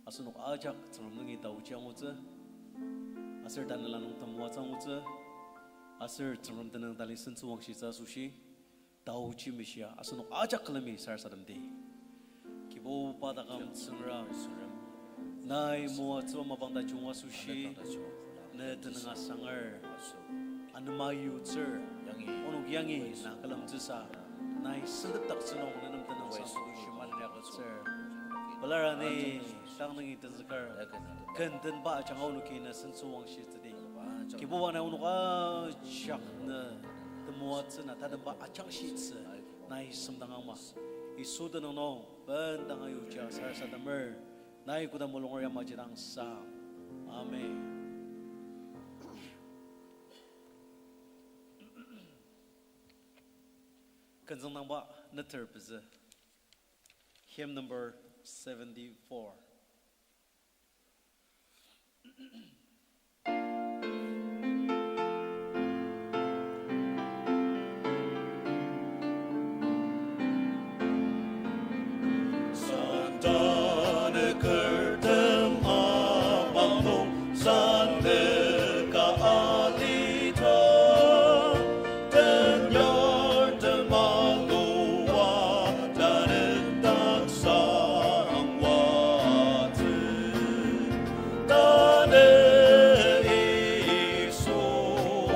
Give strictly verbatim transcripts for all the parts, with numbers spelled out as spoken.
Asenok ajak Tsüngrem nungi taochi angutsü, aser tanela nung temoatsü angutsü, aser Tsüngrem tenüng tali sentsüwangshitsü asoshi, taochi mishia asenok ajak külemi sarasademdi. Kibuba taküm Tsüngrem, nai moatsüba mapang tajung asoshi, ne tenüng asanger, anema yutsür, onok yangi na külemtsüsa, nai sentepdaktsü nung nenem tenüngsang asoshi maliakotsür. Pelarani, tang nungi tenzüker, ken tenba ajanga onoki na sentsüwangshitsüdi. Kibuba nai onok ajak ne temoatsü na tatemba ajangshitsü nai semdang angma. Yisu tenüng nung bendang ayuja sarasademer, nai koda mulunger yamaji dang sang. Amen. Künzüngdangba neter pezü. Hymn number seventy-four. Santane kertem abang nung sandeka alita, tenyartem alua tanendak sangwatsü. Tanü Yisu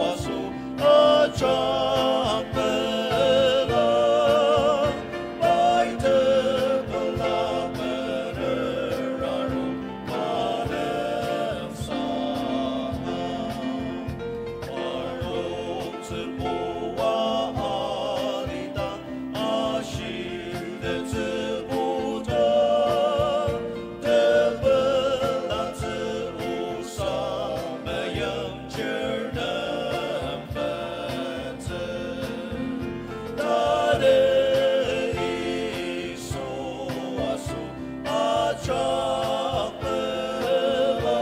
asoshi ajak pela, pai tepela bener aru panem sanga. Parnok tsübua alidang ashir tetsübuta, tepelatsü osa meyang chirnem bentsü. Tanü Yisu asoshi ajak pela,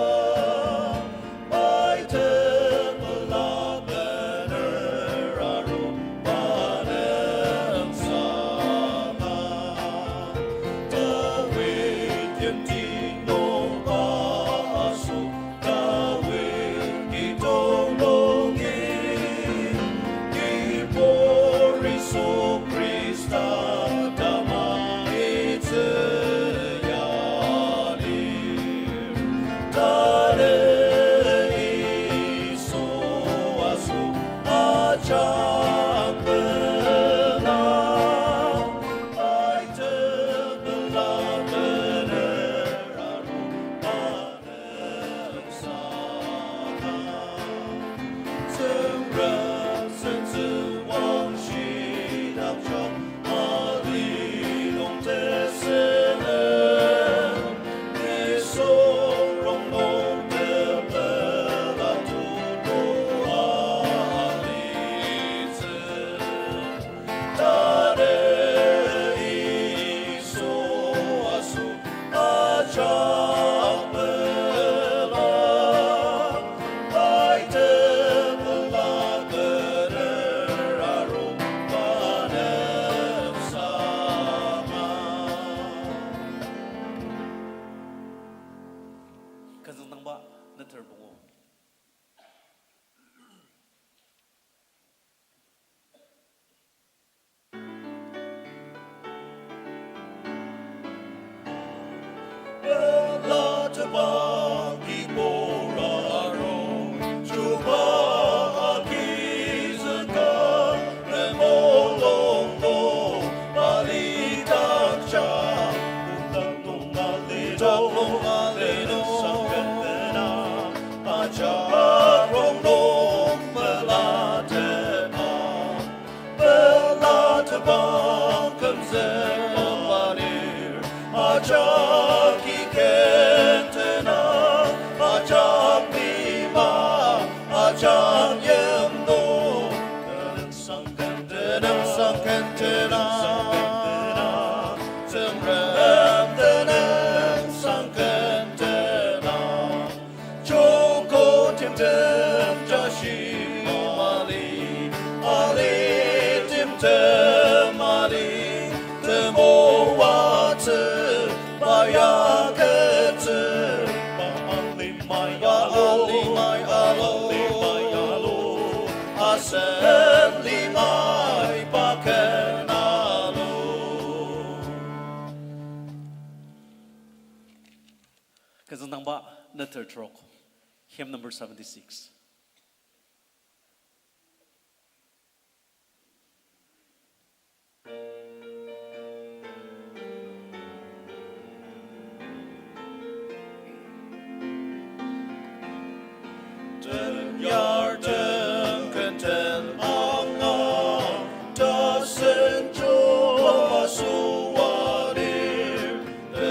pai tepela bener aru panem sanga. Dawid yimti nungba asoshi, Dawid kidong nungi, Kibur Yisu Khrista tamang itsü ya lir. Tanü Yisu asoshi ajak pela, pai tepela bener aru panem sanga. Tsüngrem sentsüwangshi dakjang, mali nung tesünem, nisung rongnung tepela tutua alitsü. Tanü Yisu asoshi ajak pela, pai tepela bener aru panem sanga. Künzüngdangba neter pungu. Pela tebang kibur arung, chuba agizüka, remolong nung, balidakja, kudang nung alido, alido, sakendena, ajak rongnung pela tebang. Pela tebang kümzüker balir, ajak ikentena, ajak lima, ajak yimno. Tenüngsang ken, tenüngsang ken tena, Tsüngrem tenüngsang ken tena. Joko timtem jashi mali, ali timtem mali, temoatsü baya ke Letter trok, hymn number seventy-six. Ten yartem kenten anga, tasen jua suadir,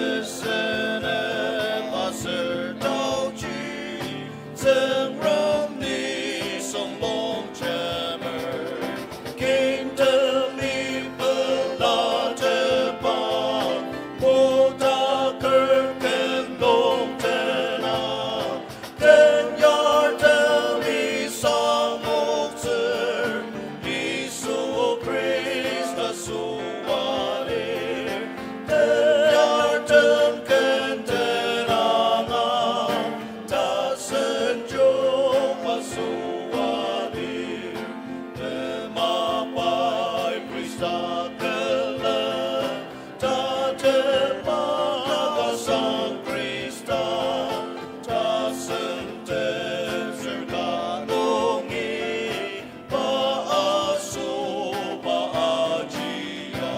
esenem aser taochi, Tsüngrem nisung longjemer, kingdom-i pelatepa, modaker ken longtena, ten yartem-i sangoktsür, Yisu Khrista suadir, ten yartem kenten anga, tasen jungma suadir, tema pai Khrista külen, tatema takasang Khrista, tasen tenzüka nungi, pa asoba ajia,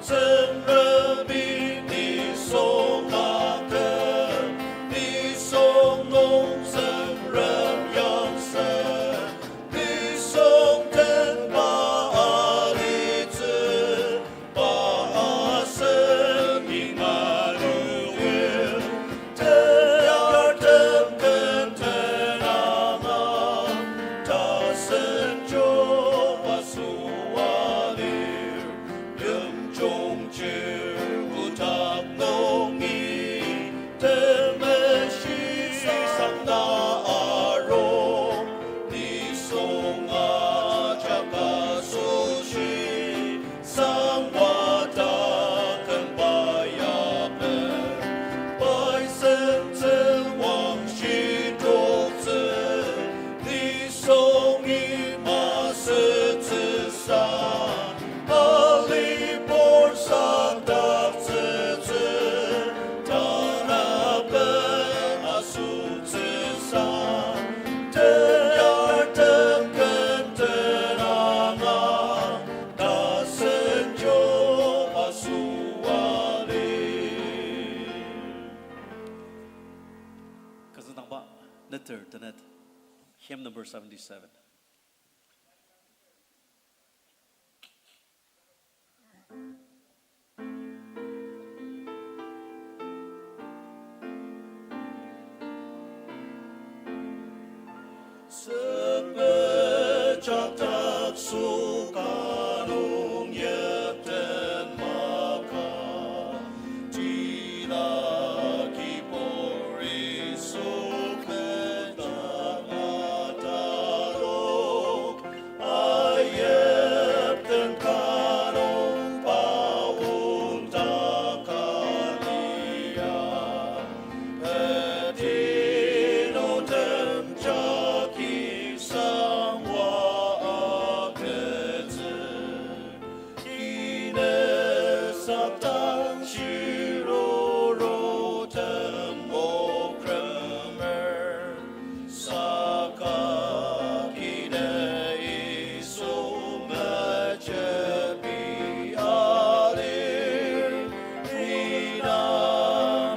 Tsüngremi nisung aken, nisung nung Tsüngrem yangsen, nisung tenba alitsü, pa asen ingaluir, ten yartem kenten anga, tasen jungma suadir, yimjung chir kotak nungi, temeshi sangna aru, nisung ajak asoshi, sangwata kümba yaper, pai sentsü wangshi toktsü, nisung ima sütsüsa, alipur sakdaktsütsü, tanaben asütsüsa, ten yartem kenten anga, tasen jungma suadir. Kazüngdangba, neter tenet, hymn number seventy-seven. Süpechak dak süka nung yipten maka, tila kiburi sükmedak atadok, ayipten kanung paoda kalia. Teti notem jagi sangwa aketsü. Kine sakdang shiruru temokremer. Saka kine Yisu mejepi alir, ina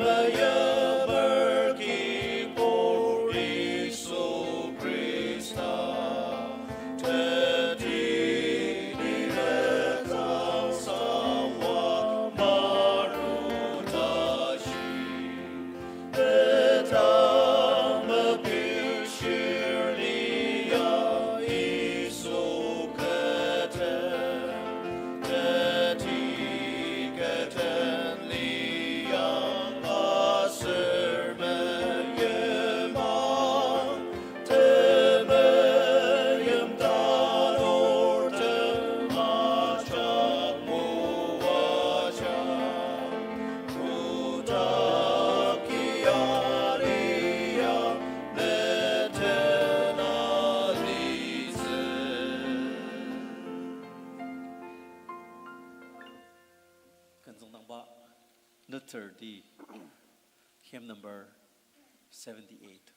meyemer Kibur Yisu Khrista. Teti ni letsang sangwa maru tashi. Teta mepishir lia Yisu keten, teti keten lia aser meyimang, temeim tanurtem ajak moajang. Kotak kiani ya meten alitsü. Kazüngdangba, neter ti, hymn number seventy-eight.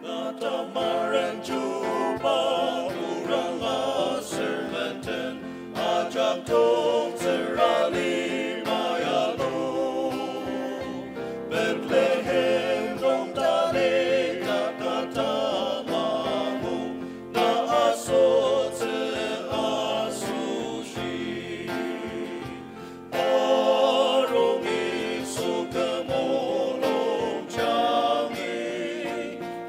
Nga tamaren chuba kuranga sermenten ajak tongtsür ali mayalo. Bethlehem nung tali takata mangu na asotsü asoshi. Arung Yisu kümulung jangi,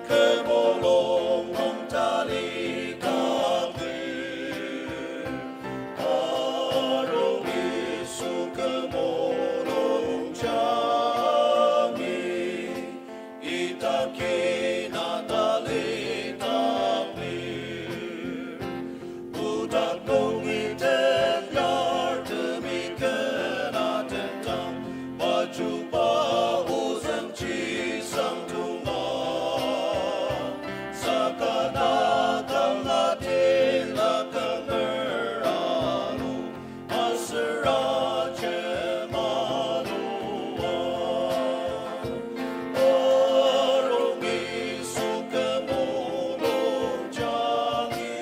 kümulung nung tali taklir. Arung Yisu kümulung jangi, idaki na tali taklir. Kotak nungi ten yartemi kena tentang, pa chuba ozüng chisang tunga. Saka na kanga tila kanger ano, asüra jemalua. Arung Yisu kümulung jangi,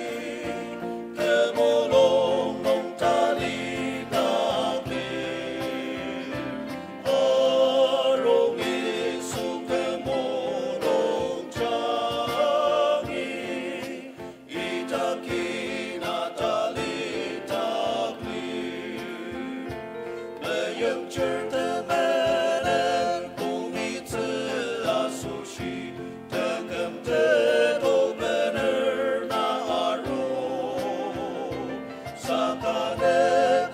kümulung nung tali taklir. Arung Yisu kümulung jangi, idaki na tali taklir. Meyangchir temenen pungitsü asoshi, teküm teto bener na aru. Saka ne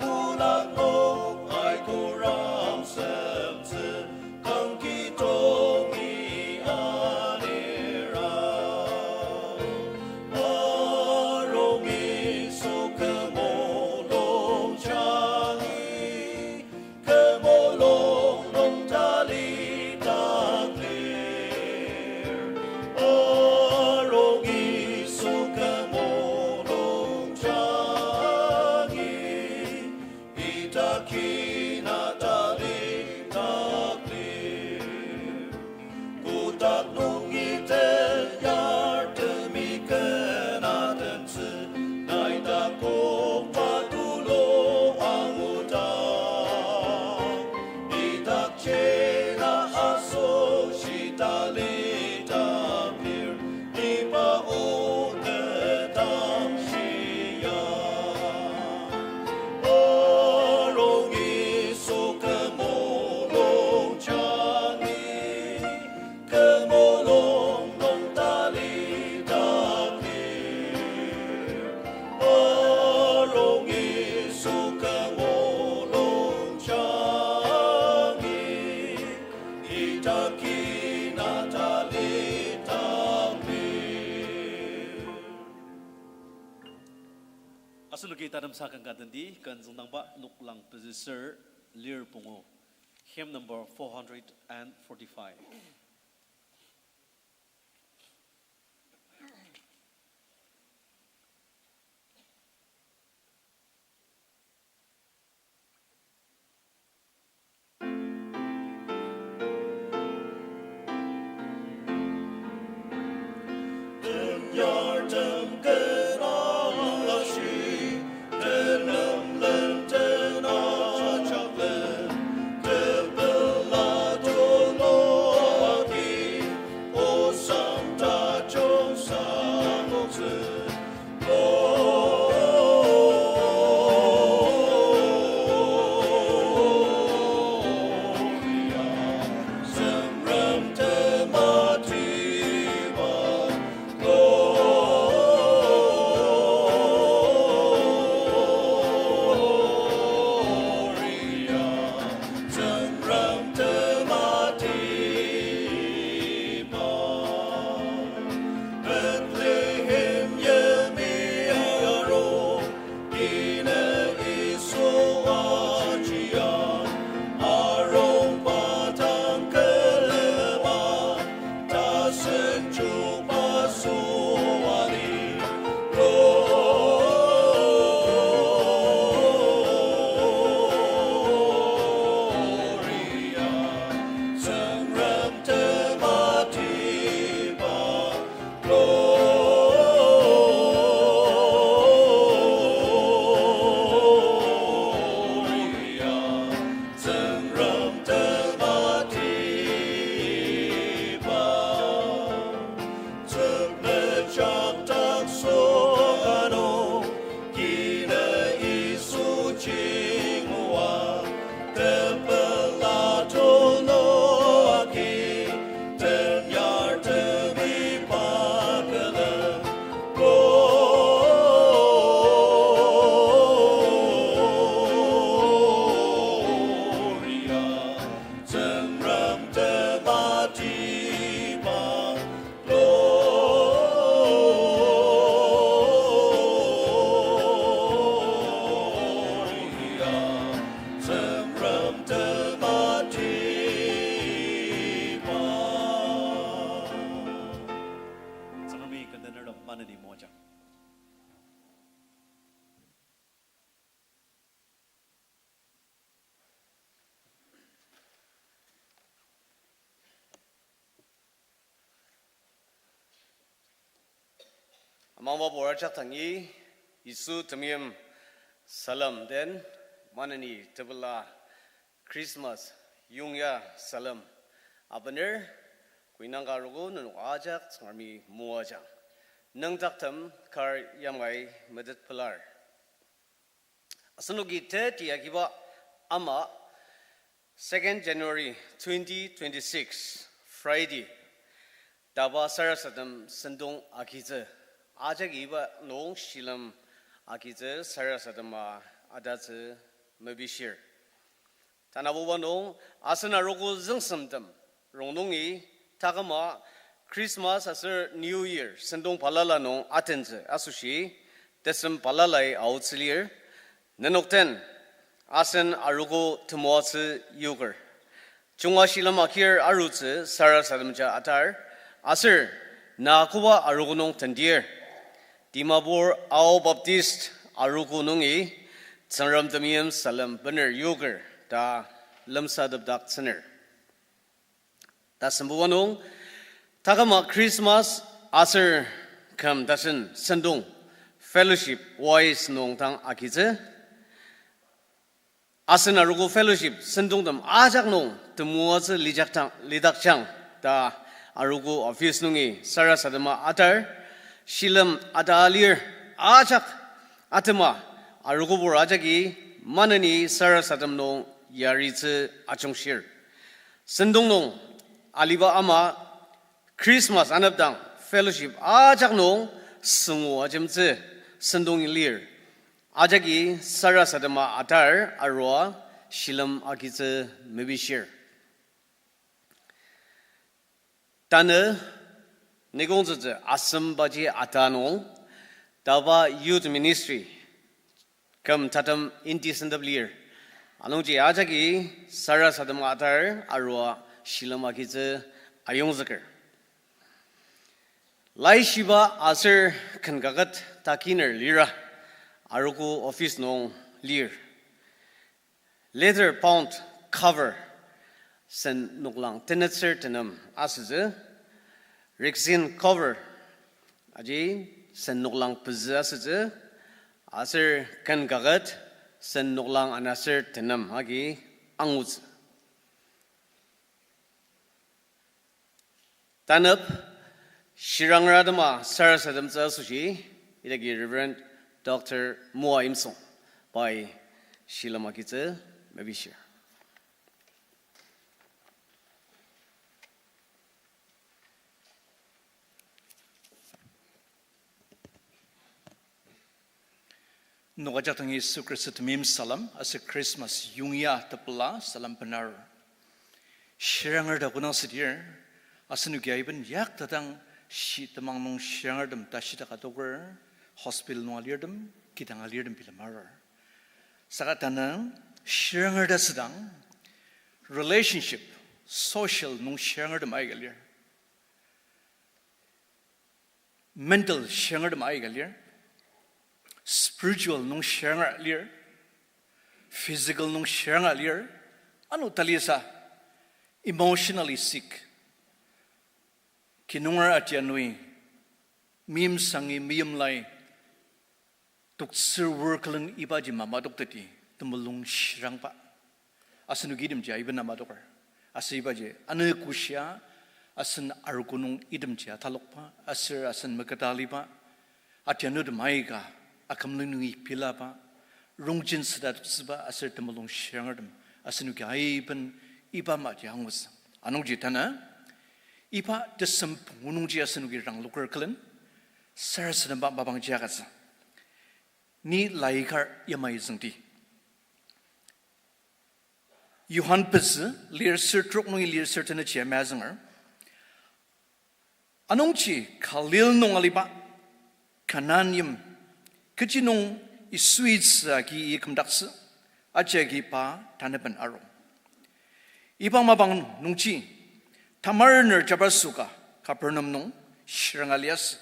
kotak nung aikoram semtsü, kangki tongi alira. Arung Yisu kümulung jangi, kümulung nung tali taklir. Arung Yisu kümulung jangi, idaki na tali taklir. Kotak nungi ten yartemi kena tentsü, nai takok patulu anguta. Idak jena asoshi tali taklir, iba otetang shia. Arung Yisu kümulung jangi, kümulung nung tali taklir. Arung Yisu kümulung jangi, idaki na tali taklir. Asenoki tatem sa kanga tendi, ken züngdangba noklang pezüser lir pungu. Hymn number four hundred and forty-five. Mangba pur ajak dangi, Yisu temeim salem den, maneni tepela Christmas yongya salem abener, koinangka arogo nenok ajak Tsüngremi moajang. Nüngdaktem kar yamai metet pelar. Asenoki teti agiba ama, second January twenty twenty-six, Friday, taba sarasadem sentong agitsü. Ajaki iba nung shilem agitsü sarasadema atatsü mepishir. Tanabuba nung asen arogo züngsemtem rongnungi taküma Christmas aser New Year sentong balala nung atentsü asoshi tesem balalai aotsü lir. Nenok den asen arogo temoatsü yoker. Junga shilem agir arutsü sarasademja atar, aser na koba arogo nung tendir. Dimapur Ao Baptist arogo nungi Tsüngrem temeim salem bener yoker ta lemsatepdaktsüner. Tasembuba nung, taküma Christmas aser küm tasen sentong fellowship wise nung dang agitsü. Asen arogo fellowship sentongtem ajak nung temoatsü lijaktang, lidakjang ta arogo office nungi sarasadema atar, shilem ata lir ajak atema arogobur ajaki maneni sarasadem nung yaritsü ajungshir. Sentong nung aliba ama Christmas anepdang fellowship ajak nung süngu ajemtsü sentong lir. Ajaki sarasadema atar arua shilem agitsü mepishir. Tanü nikongtsütsü asembaji ata nung taba youth ministry küm tatem inti sentep lir. Anungji ajaki sarasadema atar arua shilem agitsü ayongzüker. Laishiba aser ken kaket takiner lira arogo office nung lir. Leather bound cover sen noklang tenetsür tenem asütsü. Resin cover aji sen noklang pezü asütsü. Aser ken kaket sen noklang anasür tenem agi angutsü. Tanep shiranger atema sarasademtsü asoshi, idaki Reverend Doctor Moa Imsong pai shilem agitsü mepishir. Nokajak dangi Yisu Khrista temeim salem aser Christmas yongya tepela salem bener. Shiranger ta kodang südir, asenoki aiben yaktadang shi temang nung shirangertem tashidak adoker, hospital nung alirtem, kidang alirtem bilem arur. Saka tanü shiranger ta südang, relationship, social nung shirangertem aika lir. Mental shirangertem aika lir. Spiritual nung shiranger lir. Physical nung shiranger lir. Ano talisa emotionally sick. Kinunger atianui, meimsangi meimlai, toktsür wor külen ibaji mamadokteti, temulung shirangba. Asenoki itemji aiben amadoker. Aser ibaji ano koshia, asen arogo nung itemji atalokba, aser asen meketa aliba, atianutem aika, akümlen nungi pilaba, rongjin süda toktsüba aser temulung shirangertem, asenoki aiben iba amaji angutsü. Anungji tanü, iba tesem pungu nungji asenoki rangloker külen, sarasademba mapangji agütsü. Ni laikar yamai züngdi. Johan pezü, lir ser trok nungi lir ser tenet ji ama zünger. Anungji Galil nung aliba Kanan yim, kechi nung Yisui tzü agi kümdaktsü, aji agi pa tanaben aru. Iba mapang nungji, tamar ner jabaso ka Kapernaum nung shiranga liasü.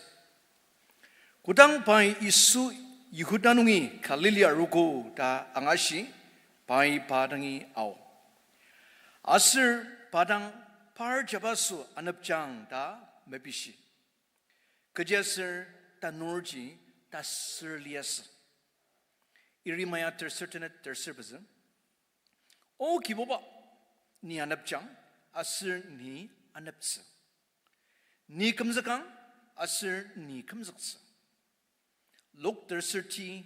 Kodang pai Yisu Yihuda nungi Galili arogo ta angashi, pai pa dangi ao. Aser pa dang par jabaso anepjang ta mepishi. Kechiaser tanurji tasür liasü. Yeremia terser tenet terser pezü. O Kibuba, ni anepjang, aser ni aneptsü. Ni kümzükang, aser ni kümzüktsü. Luk terser ti,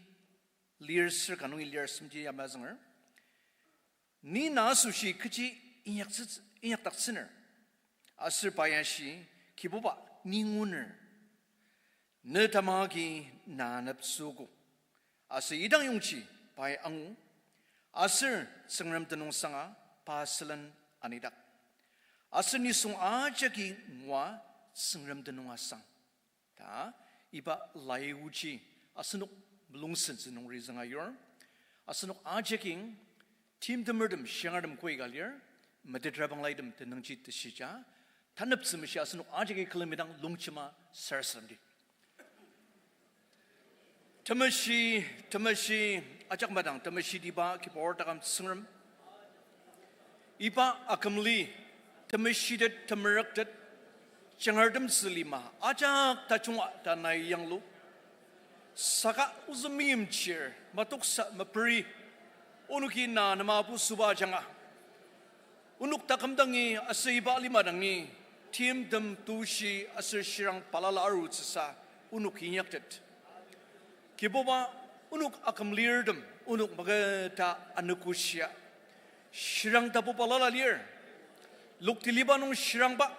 lir ser ka nungi lir semji yamai azünger. Ni na asoshi kechi inyaktsü-, inyakdaktsüner. Aser pa yashi, Kibuba, ni nguner. Ne tamagi na aneptsüogo. Aser idang yongji pai angu. Aser Tsüngrem tenüngsanga pa sülen anidak. Aser nisung ajaki ngua Tsüngrem tenüng asang. Ta, iba lai oji asenok mulung sentsü nung rizünga yur. Asenok ajaki timtemertem, shiangertem koika lir, metetra banglaitem tenüngji teshija, taneptsü meshi asenok ajaki külemidang longjema sarasademdi. Temeshi, temeshi, ajak madang temeshitiba Kibur taküm Tsüngrem. Iba akümli, temeshitet, temerüktet, jangartemtsü lima ajak tajunga ta nai yanglu. Saka ozü meimchir matoksa meperi, onoki na nema apu süba ajanga, onok taküm dangi aser iba lima dangi timtem, tushi aser shirang balala arutsüsa onok inyaktet. Kibuba, onok akümlirtem onok maketa anogoshia. Shirang tapu balala lir. Loktiliba nung shirangba,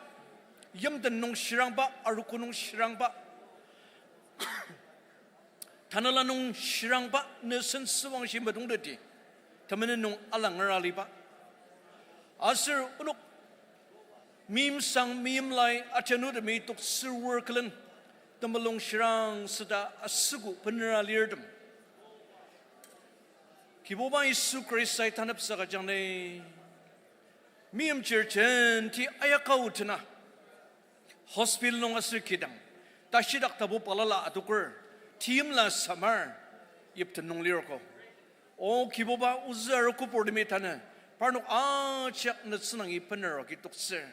yimden nung shirangba, arogo nung shirangba, tanela nung shirangba, ne sen süwangshi metongteti, temenen nung alanger aliba. Aser onok meimsang meimlai atenutemi toktsür külen, temulung shirang süta asüko benera lirtem, Kibuba Yisu Khristai taneptsü agüjang ni. Meimchir jenti ayaka otena hospital nung aser kidang, tashidak tapu balala adoker, timla samar, yipten nung lirko. O Kibuba, ozü arogo purtemi tanü parnok ajak ne tsünangi bener agi toktsür.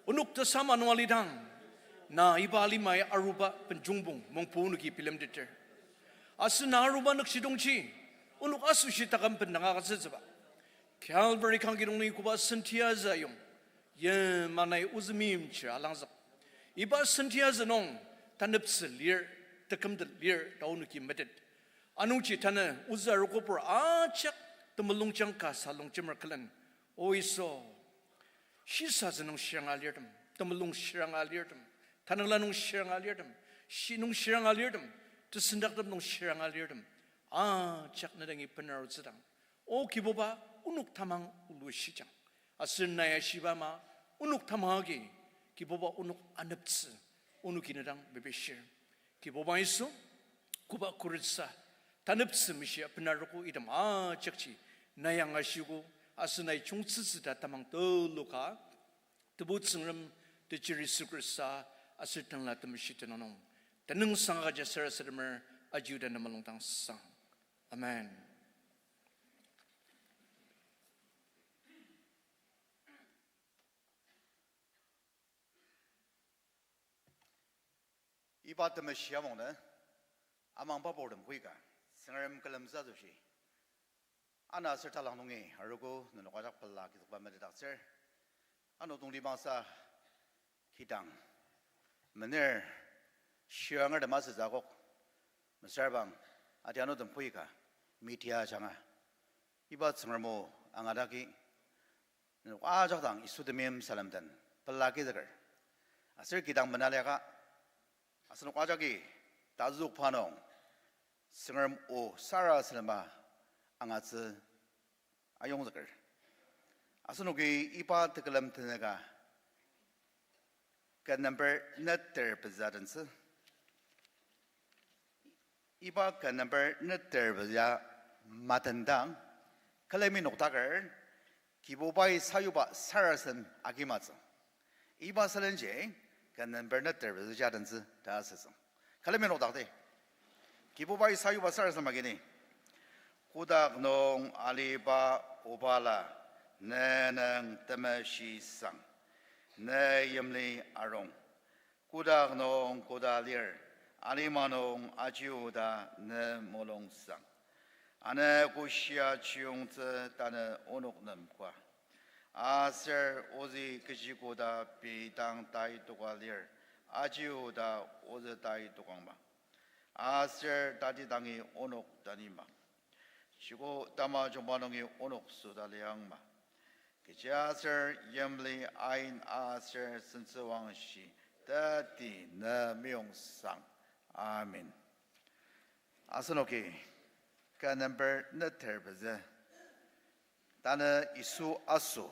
Onok tesama nung alidang, na iba alimai aruba benjungbong mongpu onoki bilemteter. Aser na aruba nükjidongji, onok asoshi taküm bendanga agütsütsüba Calvary kangkidong nungi koba sentiazü ayong, yima nai ozü meimchir alangzük. Iba sentiazü nung taneptsü lir, tekümtet lir ta onoki metet. Anungji tanü ozü arogopur ajak temulungjang kasa longjemer külen, O Yisu, shisatsü nung shiranga lirtem, temulung shiranga lirtem, tanela nung shiranga lirtem, shi nung shiranga lirtem, tesendaktep nung shiranga lirtem, ajak ne dangi benarutsüdang, O Kibuba, onok tamang olushijang. Aser nai ashiba ama, onok tamang agi, Kibuba, onok aneptsü, onoki ne dang mepishir. Kibuba Yisu, koba khuretsa taneptsü meshia benarogo item ajakji nai angashiogo, aser nai chungtsütsü ta tamang tulu ka, Tebu Tsüngrem, Techir Yisu Khrista, aser Tanela Temeshi tenüng nung tenüngsang agüja sarasademer, aji oda ne mulung dang sang. Amen. Iba temeshi amungnü, amangba purtem koika, Tsüngrem külemtsü asoshi ana aser talang nungi arogo nenok ajak pela kizükba metetdaktsür. Ano tongtibangsa kidang mener shirangertem asütsü akok, mesüra bang adianutem koika media ajanga iba Tsüngrem o angadagi nenok ajak dang Yisu temeim salem den pela kizüker. Aser kidang menaliaka asenok ajaki tazükba nung Tsüngrem o sarasadema angatsü ayongzüker. Asenoki iba tekülem tenüka ken number neter pezü adentsü. Iba ken number neter pezü ya madendang, külemi noktaker, Kibubai sayuba sarasadem agimatsü. Iba sülenji ken number neter pezü adentsü ta asütsü. Külemi noktakdi. Kibubai sayuba sarasadem agi ni. Kotak nung aliba Obala, ne nung temeshi sang, ne yimli arung. Kotak nung koda lir, Alima nung aji oda ne mulungsang. Ano koshia chiyongtsü tanü onok nem koa. Aser ozü kechi koda pei dang tai toka lir, aji oda ozü tai tokangma. Aser tatidangi onok tanima. Shiko tamajungba nungi onok süda liangma. Kechiaser yimli ain aser sentsüwangshi teti ne meyongsangsang. Amen. Asenoki ka number neter pezü. Tanü Yisu aso.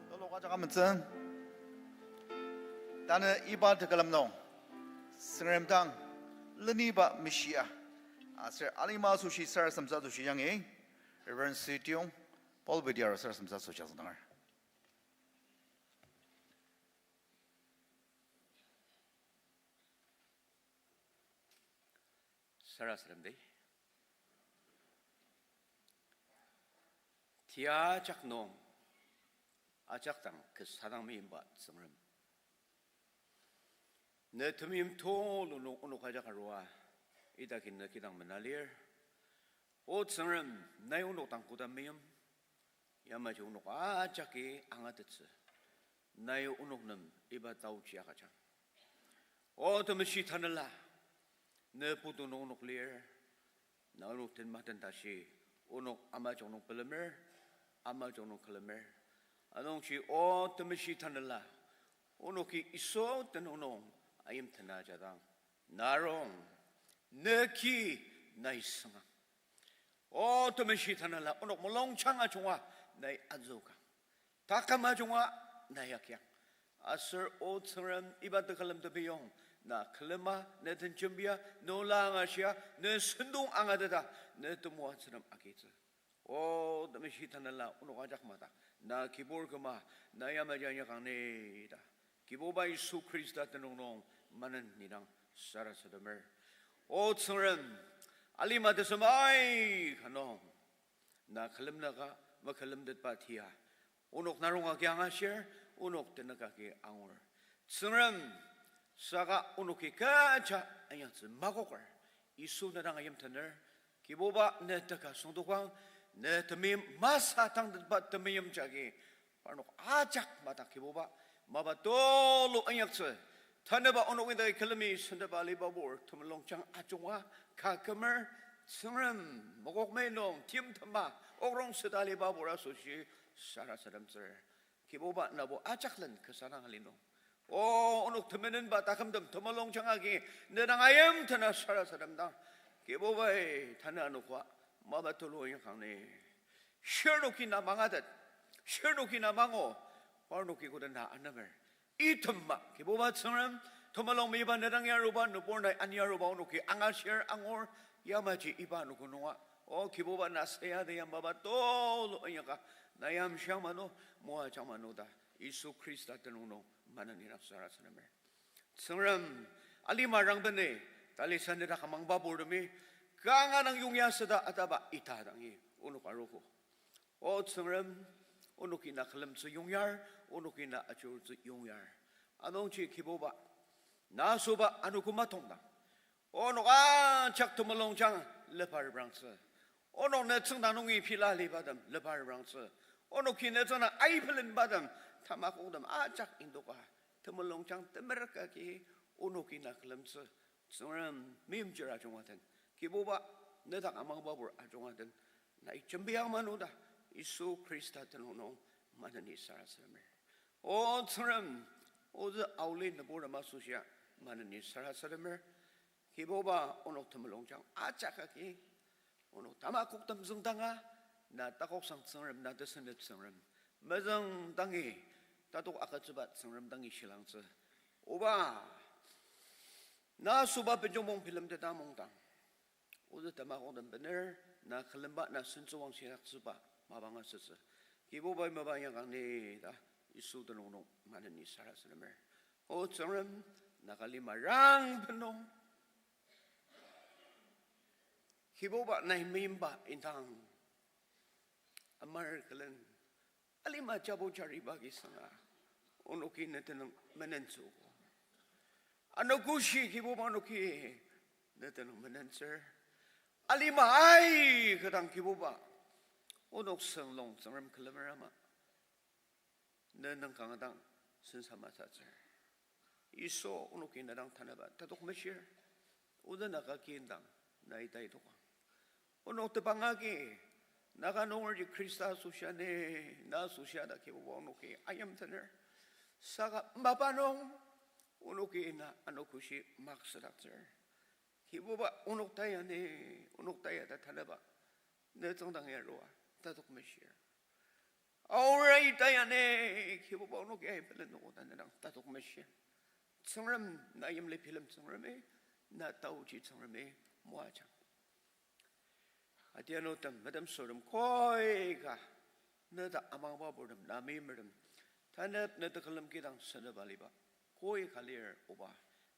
Tulu ajak ametsü. Tanü iba tekülem nung Tsüngrem dang leniba meshia aser alima asoshi sarasademtsü asoshi yangi Reverend Sitiyong, pulpit ya sarasademtsü asoshi azünger. Sarasademdi. Tiajak nung, ajak dang kasa dang meimba Tsüngrem, ne temeim tulu nung onok ajak arua, idaki ne kidang mena lir. O Tsüngrem, nai onok dang koda meim, yamaji onok ajaki angatettsü, nai onok nem iba taoji agüjang. O Temeshi Tanela, ne putu nung onok lir, na onok tenma tentashi, onok amajok nung pelemer, amajok nung külemer. Anungji O Temeshi Tanela, onoki Yisu tenüng nung ayim tena jadang, na rong, ne ki nai süngang. O Temeshi Tanela, onok mulungjang ajunga nai azüka, taküm ajunga nai agiang. Aser O Tsüngrem, iba tekülem tepiyong na külema, ne den jembia, ne ola angashia, ne sentong angateta, ne temoatsü nem agitsü. O Temeshi Tanela, onok ajak madak na kibur küma, na yamaji inyakang ni ta, Kibuba Yisu Khrista tenüng nung manen nidang sarasademer. O Tsüngrem, alima tesem aika nung, na külemnüka mekülemtetba tia, onok narong agi angashir, onok tenük agi angur. Tsüngrem, saka onoki kecha inyaktsü makoker, Yisu ne dang ayimtener, Kibuba ne teka süngdokang, ne temeim masü tangtetba temeim jagi, parnok ajak madak Kibuba, mapa tulu inyaktsü, tanüba onok indai külemi sendeba alibabur temulungjang ajunga ka kümer, Tsüngrem, mokokmei nung timtema okrong süda alibabur asoshi sarasademtsür. Kibuba nabo ajak len kasa dang ali nung, o, onok temenenba takümtem temulungjang agi ne dang ayimtena sarasademdang, Kibubai tanü anoka mapa tulu inyakang ni. Shirnoki na mangatet, shirnoki na mangu, parnoki koda na anemer. Itema, Kibuba Tsüngrem, temulung miba ne dang yaruba, nübur nai ani yaruba onoki angashir angur, yamaji iba anogo nunga, o Kibuba na sayadi ya mapa tulu inyaka, na yamshiang mano, moajang mano ta, Yisu Khrista tenüng nung maneni dang sarasademer. Tsüngrem, alima rangbeni, talisa ne dak amangba purtemi, kanga dang yongya süda ataba ita dangi onok arogo. O Tsüngrem, onoki na külemtsü yongyar, onoki na ajurutsü yongyar. Anungji Kibuba, na asüba anogo matongdang, onok ajak temulungjang lepa reprangtsü. Onok ne tsüngda nungi pila libatem lepa reprangtsü. Onoki ne tsüngda aibelenbatem, tamakoktem ajak indoka, temulungjang temerük agi onoki na külemtsü, Tsüngrem, meimchir ajunga den, Kibuba, nedak amangba pur ajunga den, nai jembiang manu ta, Yisu Khrista tenüng nung maneni sarasademer. O Tsüngrem, ozü aoli nüburtem asoshia maneni sarasademer. Kibuba, onok temulungjang ajak agi, onok tamakoktem züngdanga, na takoksang Tsüngrem, na tesünep Tsüngrem, mezüng dangi, tatok agütsüba Tsüngrem dangi shilangtsü. Oba, na asüba benjongmong bilemteta mungdang, ozü tamakoktem bener, na külemba, na sentsüwang shidaktsüba mapang asütsü. Kibubai mapa inyakang ni ta, Yisu tenüng nung maneni sarasademer. O Tsüngrem, Naga lima rangben nung, Kibuba nai meimba indang, amar külen, alima jabu jariba agi sanga, onoki ne tenüng menentsüogo. Anogoshi Kibuba onoki ne tenüng menentsür. Alima aika dang Kibuba, onok sünglung Tsüngrem külemer ama, ne nüngkang dang sensa masatsür. Yisu, onoki ne dang tanaba tatok meshir. Oda Naga kin dang nai taitokang, onok tebang agi, Naga nungerji Khrista asoshia ni, na asoshia ta Kibuba onoki ayimtener. Saka mapa nung, onoki na anogoshi maksüdaktsür. Kibuba onok taya ni, onok taya ta tanaba, ne tsüngdang yarua tatok meshir. Aorai taya ni, Kibuba onoki ai pelen noko ta ne dang tatok meshir. Tsüngrem, na yimli bilem Tsüngremi, na taochi Tsüngremi, moajang. Atianutem, metemsürtem, koika, ne ta amangba purtem, na meimertem, tanep ne tekülem kidang seneba liba, koika lir Oba.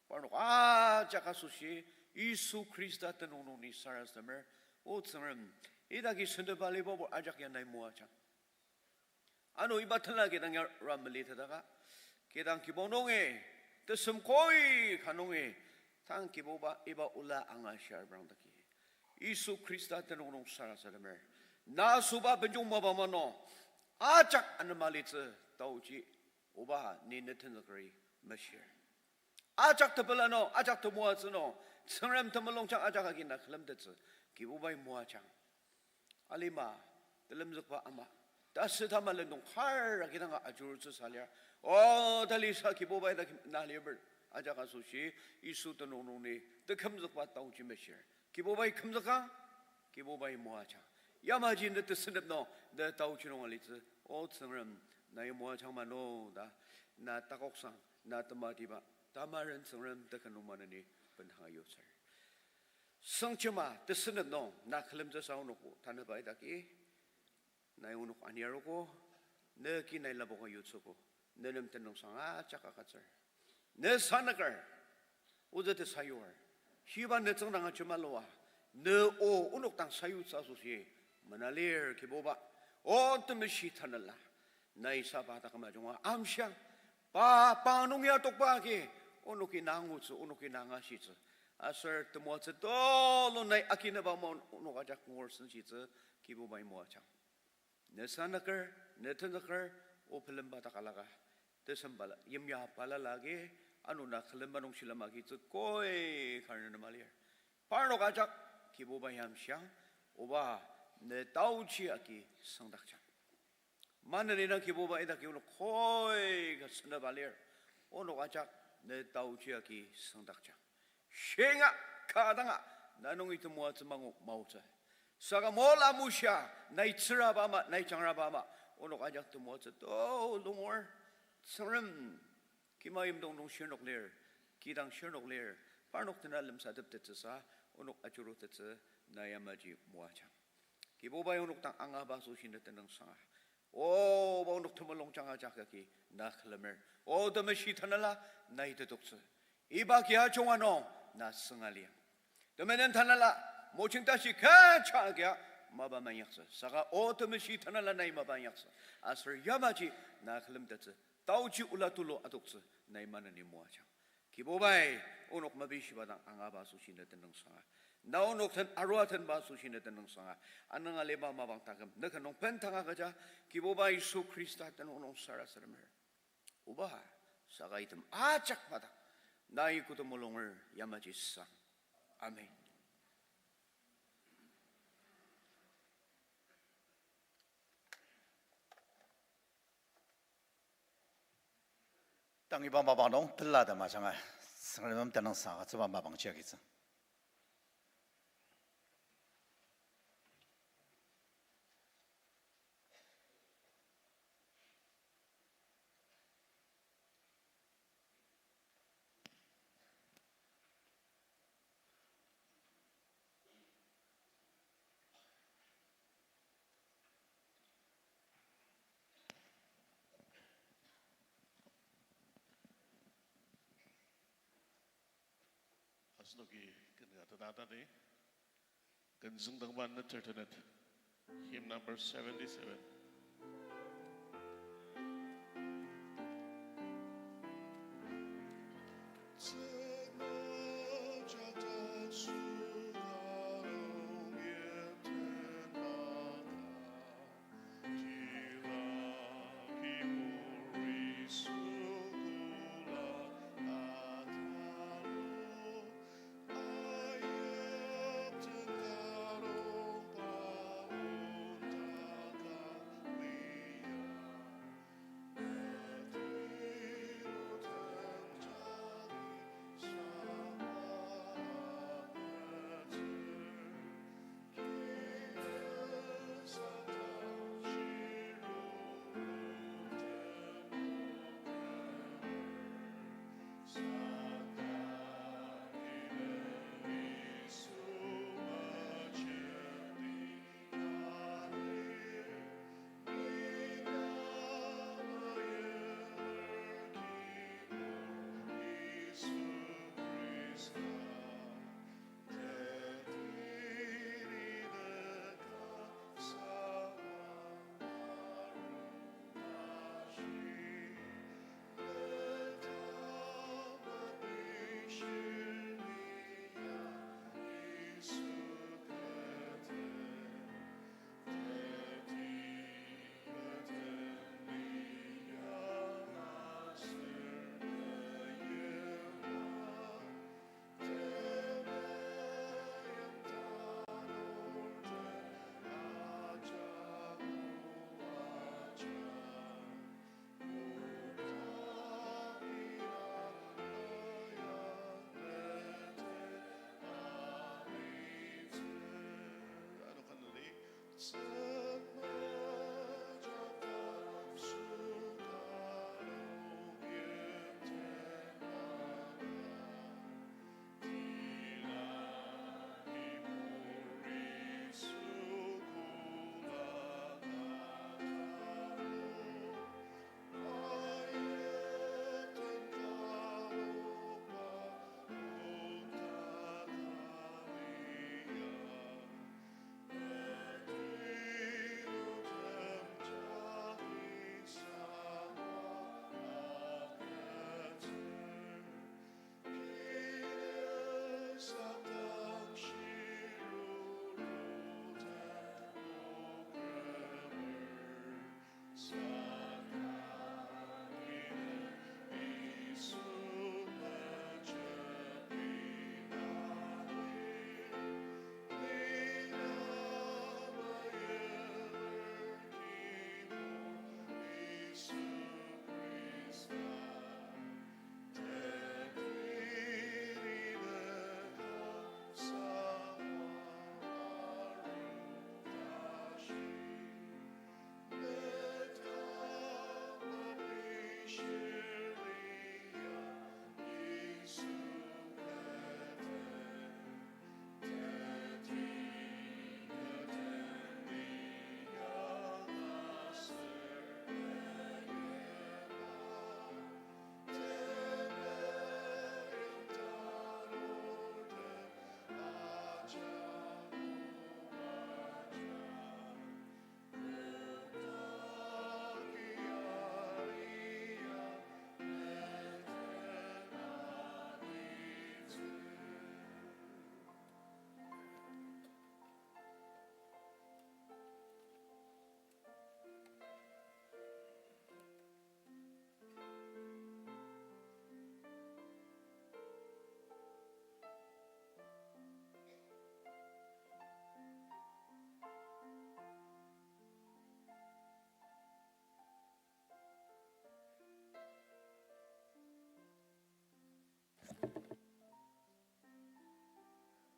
Parnok ajak asoshi, Yisu Khrista tenüng nung ni sarasademer. O Tsüngrem, idaki seneba liba pur ajak ya nai moajang. Ano iba tenla kidang ya rameli tadaka, kidang kibong nungi, tesem koi ka nungi, tang Kibuba iba ola angashir brang daki, Yisu Khrista tenüng nung sarasademer. Na asüba benjong mapa mano, ajak anema litsü taoji, Oba ni ne tenzükeri meshir. Ajak tepela nung, ajak temoatsü nung, Tsüngrem temulungjang ajak agi na külemtettsü, Kibubai moajang. Alima, telemzükba ama, tasü tamalen nung kar agi danga ajurutsü salir. O, talisa Kibubai ta kim-, na liber, ajak asoshi, Yisu tenüng nung ni, tekümzükba taoji meshir. Kibubai kümzüka, Kibubai moajang. Yamaji ne tesenep nung, ne taoji nung alitsü, O Tsüngrem, nai moajang mano ta, na takoksang, na tematiba, tamaren Tsüngrem tekünung maneni bendanga yutsür. Süngjema tesenep nung na külemtsü sa onokbo tanüba idaki, nai onok aniarogo, ne ki nai lapoka yutsüogo, ne nem tenüngsang ajak agütsür. Ne sanüker, ozü tesayur, shiba ne tsüngdang ajemalua, ne o onok dang sayutsü asoshi mena lir Kibuba. O Temeshi Tanela, nai saba taküm ajunga amshiang, pa, pa nung ya tokba agi, onoki na angutsü, onoki na angashitsü. Aser temoatsü tulu nai akinaba ama onok ajak ngur senshitsü Kibubai moajang. Ne sanaker, ne tenaker, o bilemba takalaka, tesembala, yimya balala agi, ano na külemba nung shilem agitsü koi kar ne nema lir. Parnok ajak Kibuba yamshiang, oba ne taochi agi süngdakjang. Maneni na Kibuba idaki onok koi ka senaba lir. Onok ajak ne taochi agi süngdakjang. Shinga, ka danga, na nungi temoatsü mangu maotsü. Saka mola mushia, nai tsüraba ama, nai jangraba ama, onok ajak temoatsü tulu ngur, Tsüngrem, kima yimdong nung shirnok lir, kidang shirnok lir, parnok tena lemsateptettsüsa, onok ajurutettsü, na yamaji moajang. Kibubai onok dang angaba asoshi ne tenüngsanga. Oba onok temulungjang ajak agi na külemer. O Temeshi Tanela, nai tetoktsü. Iba kia junga nung na sünga liang. Temenen Tanela, mojing tashi kecha agia mapa manyaktsü. Saka O Temeshi Tanela, nai mapa inyaktsü. Aser yamaji na külemtettsü. Taochi ola tulu adoktsü, nai maneni moajang. Kibubai, onok mapishiba dang angaba asoshi ne tenüngsanga. Na onok den arua tenba asoshi ne tenüngsanga. Anüng aliba mapang taküm ne ken nung bendanga agüja, Kibuba Yisu Khrista tenüng nung sarasademer. Oba, saka item ajak madak, nai kü temulunger yamaji sang. Amen. Tang iba mapang nung pela ta majanga, Tsüngrem nem tenüngsang agütsüba mapang chiakitsü. Asenoki ken ka tenatadi, ken züngdangba neter tenet, hymn number seventy-seven.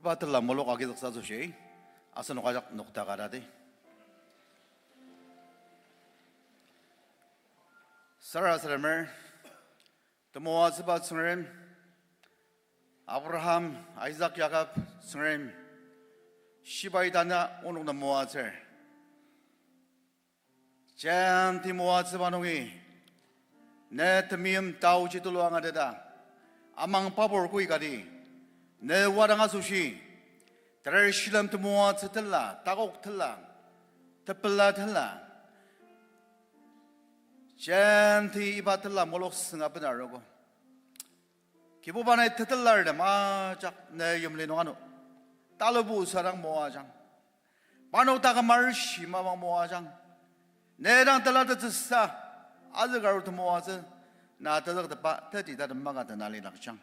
Batela mulok agizüksa asoshi, asenok ajak nokdaka tati. Sarasademer, temoatsüba Tsüngrem, Abraham, Isaac, Jakob Tsüngrem, shibai tanü onok nem moatsür. Jenti moatsüba nungi, ne temeim taoji tulu angateta, amang pabur kui kati, ne wadang asoshi, terar shilem temoatsü tela, takok tela, tepela tela, jenti iba tela mulok sünga bena arogo. Kibuba, nai tetelartem ajak ne yimli nung ano talubu sadang moajang. Parnok taküm arishi mapang moajang. Ne dang telatettsüsa azükaru temoatsü, na tezüktepa teti tatem maka tena lidakjang.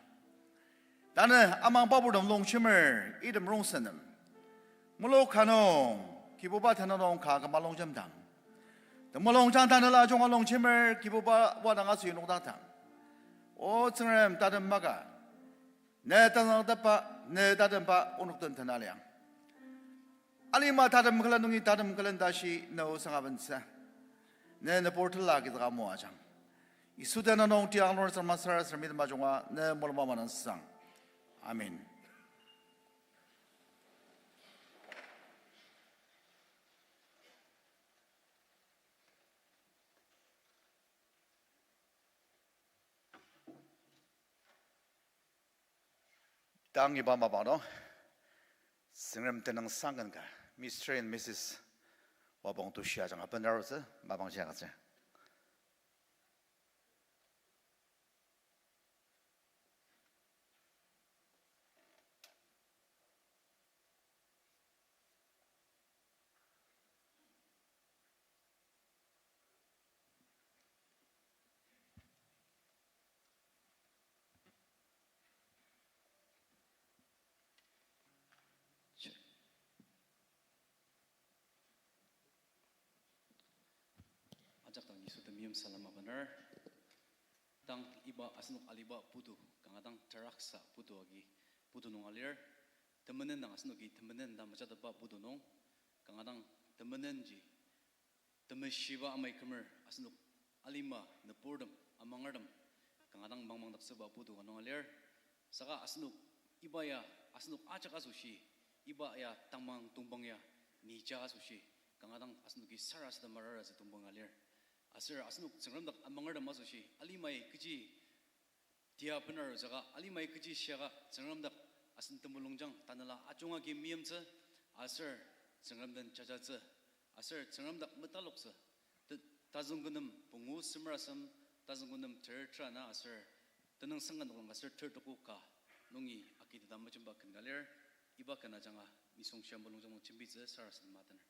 Tanü amang paburtem longjemer item rongsen nem mulok ka nung, Kibuba, tenüng nung ka küma longjemdang, temulungjang Tanela junga longjemer Kibuba wadang asoshi nokdakdang, O Tsüngrem, tatem maka, ne tenzüktepba, ne tatemba onok den tena liang. Alima tatem külen nungi tatem külen tashi ne osang abentsü, ne nübur tela agizüka moajang. Yisu tenüng nung tiang nor sema sarasadem item ajunga ne mulung ama nang sang. Amen. Tang iba mapang nung, Tsüngrem tenüng sangken ka, Mister and Missus Wapong Tushi ajanga benarutsü mapang ji agütsür. Ajak dang Yisu temeim salem abener. Tang iba asenok aliba putu, kanga dang teraksa putu agi, putu nung alir. Temenen dang asenoki temenen ta mejatetba putu nung, kanga dang temenenji temeshiba amai kümer asenok alima nüburtem, amangertem, kanga dang mangmangdaktsüba putu ka nung alir. Saka asenok iba ya, asenok ajak asoshi, iba ya tangmang tongpang ya nija asoshi, kanga dang asenoki sarasadema raratsü tongpang alir. Aser asenok Tsüngrem dak amangertem asoshi, alimai kechi tia benaru saka, alimai kechi shiaka Tsüngrem dak asen temulungjang Tanela ajunga agi meimtsü, aser Tsüngrem den jajatsü, aser Tsüngrem dak metaloktsü, te-, tazüngkü nem pungu semer asem, tazüngkü nem ter ter ana aser tenüngsang ka noklang aser ter tuku ka nungi akiteta mejemba ken ka lir. Iba ken ajanga nisung shia mulungjang nung jembitsü sarasadema atener.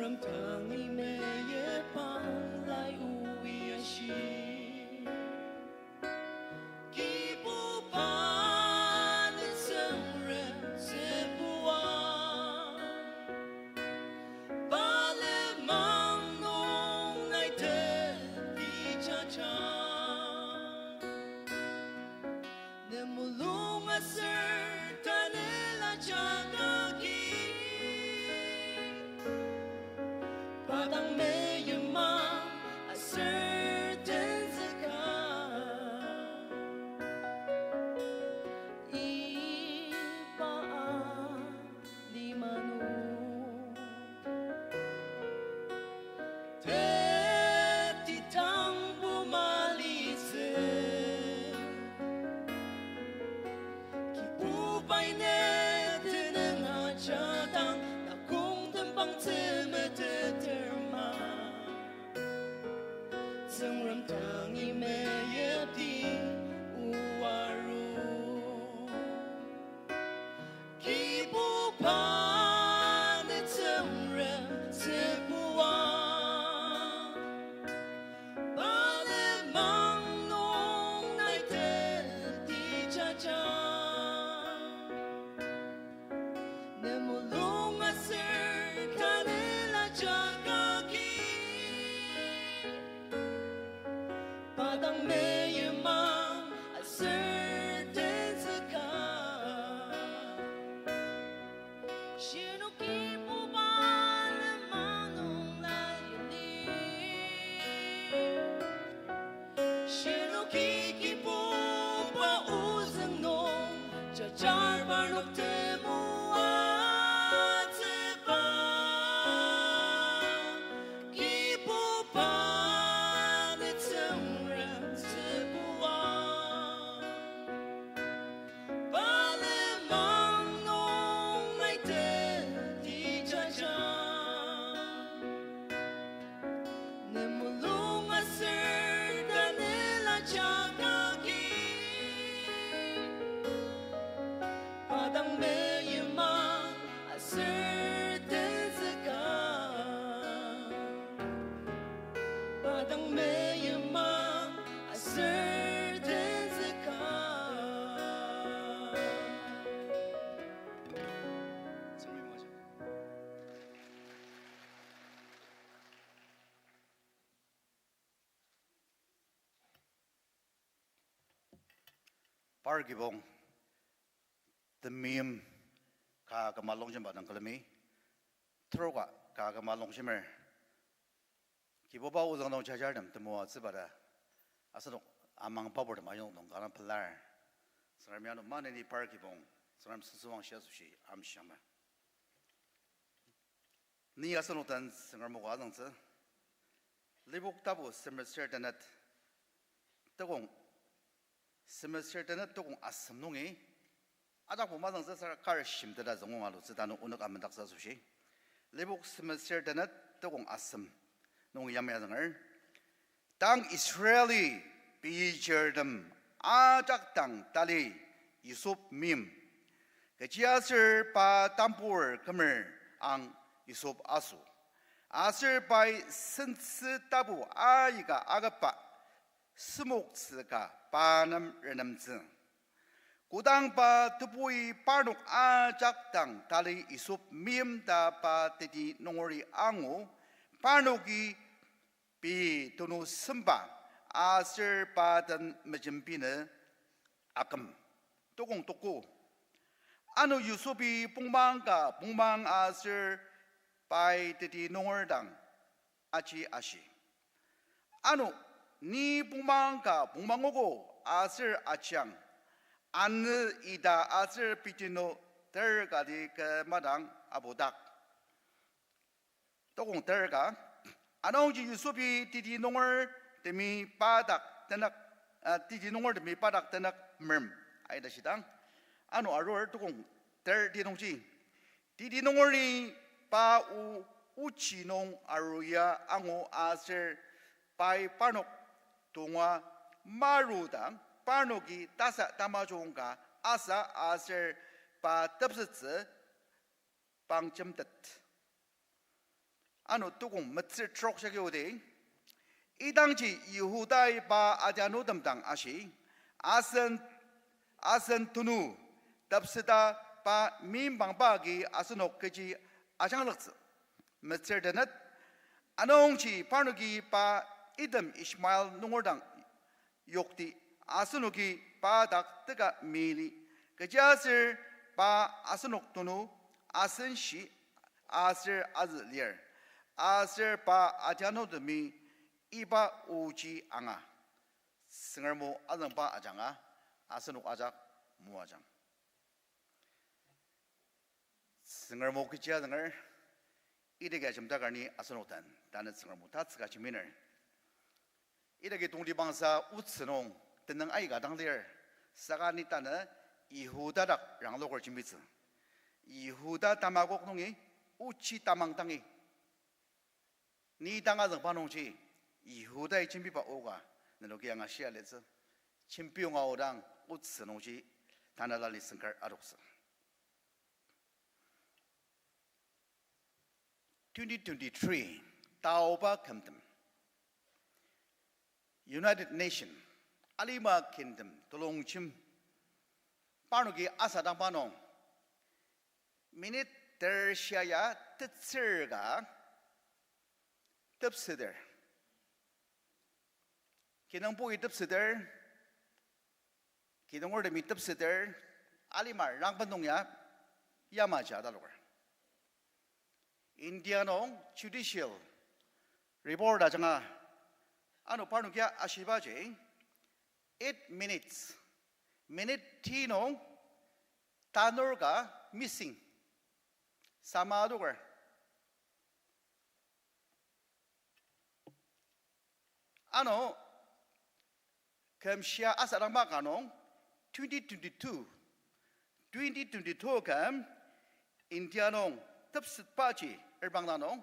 Tsüngrem tangi meyipang lai ui ashi. Kibuba ne Tsüngrem tsübua. Pa lenmang nung nai teti jaja. Ne mulung aser tanela jagi. Pa dang meyimang aser tenzüka. Iba alima nung tetidangbo malitsü. Kibubai ne tenüng ajadang, takongtembang temeteter ma. Tsüngrem tangi meyipdi oaru. Kibuba ne Tsüngrem tsübua. Pa lenmang nung nai teti jaja. Ne mulung aser tanela jagi. Pa dang meyimang aser tenzüka. Shinoki Kibuba lenmang nung la yili. Shinoki Kibuba ozüng nung jajar parnok temoatsüba. Kibuba ne Tsüngrem tsübua. Pa lenmang nung nai teti jaja. Ne mulung aser tanela jagi. Pa dang meyimang aser tenzüka. Pa dang meyimang aser tenzüka. Par kibong, temeim ka küma longjemba dang külemi, teroka ka küma longjemer, Kibuba ozüng nung jajartem temoatsüba ta, asenok amang paburtem ayong nung kanga pelar. Tsüngremi ano maneni par kibong, Tsüngrem sentsüwangshi asoshi amshiangma. Ni asenok den Tsüngrem o ka azüngtsü. Lipok tapu semester tenet, tekong semester tenet tekong asem nungi, ajak puma züngtsü sar kar shimteta züngonga alutsü tanü onok amendaktsü asoshi. Lipok semester tenet tekong asem nungi yamai azünger. Tang Israeli pei chirtem ajak dang tali Yusuf meim. Kechiaser pa tambur kümer ang Yusuf aso. Aser pai sentsü tapu aika akaba semoktsü ka pa nem renemtsü. Kodang pa tebui parnok ajak dang tali Yusuf meim ta pa teti nungeri angu, parnoki pei tenu semba aser pa den mejembinü aküm. Tokong toko. Ano Yusufi pongmang ka pongmang aser pai teti nunger dang aji ashi, ano, ni pongmang ka pongmangogo aser ajiang, anü, ita aser pitinu ter kati kü madang apudak. Tokong ter ka, anungji Yusufi teti nungertemi pa dak tenük, ah, teti nungertemi pa dak tenük merem, aita shidang. Ano arur tokong ter ti nungji, teti nungeri pa o ochi nung aruya angu aser pai parnok tonga marudang parnoki tasa tamajung ka asa aser pa tepsettsü pangjemtet. Ano tukong metsür trok shagi odi. Idangji Yihudai pa adianutem dang ashi, asen, asen tenu tepseta pa mimbangba agi asenok kechi ajangloktsü. Metsür tenet, anungji parnoki pa item Ishmael nunger dang yokti, asenoki pa dak teka mili. Kechiaser pa asenok tenu asen shi aser azü lir. Aser pa adianutemi iba oji anga, Tsüngrem o azüngba ajanga, asenok ajak moajang. Tsüngrem o kechi azünger, idaki ajemdakar ni asenok den, tanü Tsüngrem o tatsüka jembiner. Idaki tongtibangsa otsü nung tenüng aika dang lir, saka ni tanü Yihuda dak rangloker jembitsü. Yihuda tamakok nungi ochi tamang dangi, ni tanga züngba nungji Yihudai jembiba oka nenoki angashia litsü. Jembi yonga odang otsü nungji tanü lali sengkar adoktsü. Twenty twenty-three, taoba kümtem, United Nation, alima kümtem telongjem, parnoki asadangba nung, minute ter shia ya tetsür ka tepseter. Kinungpoi tepseter, kinungurtemi tepseter, alima rangben nung ya yamaji ataloker. India nung judicial report ajanga, ano parnokia ashibaji, eight minutes, minute ti nung tanur ka missing, sama adoker. Ano, küm shia asadangba ka nung, twenty twenty-two, twenty twenty-two küm, India nung tepsetbaji erbang ta nung,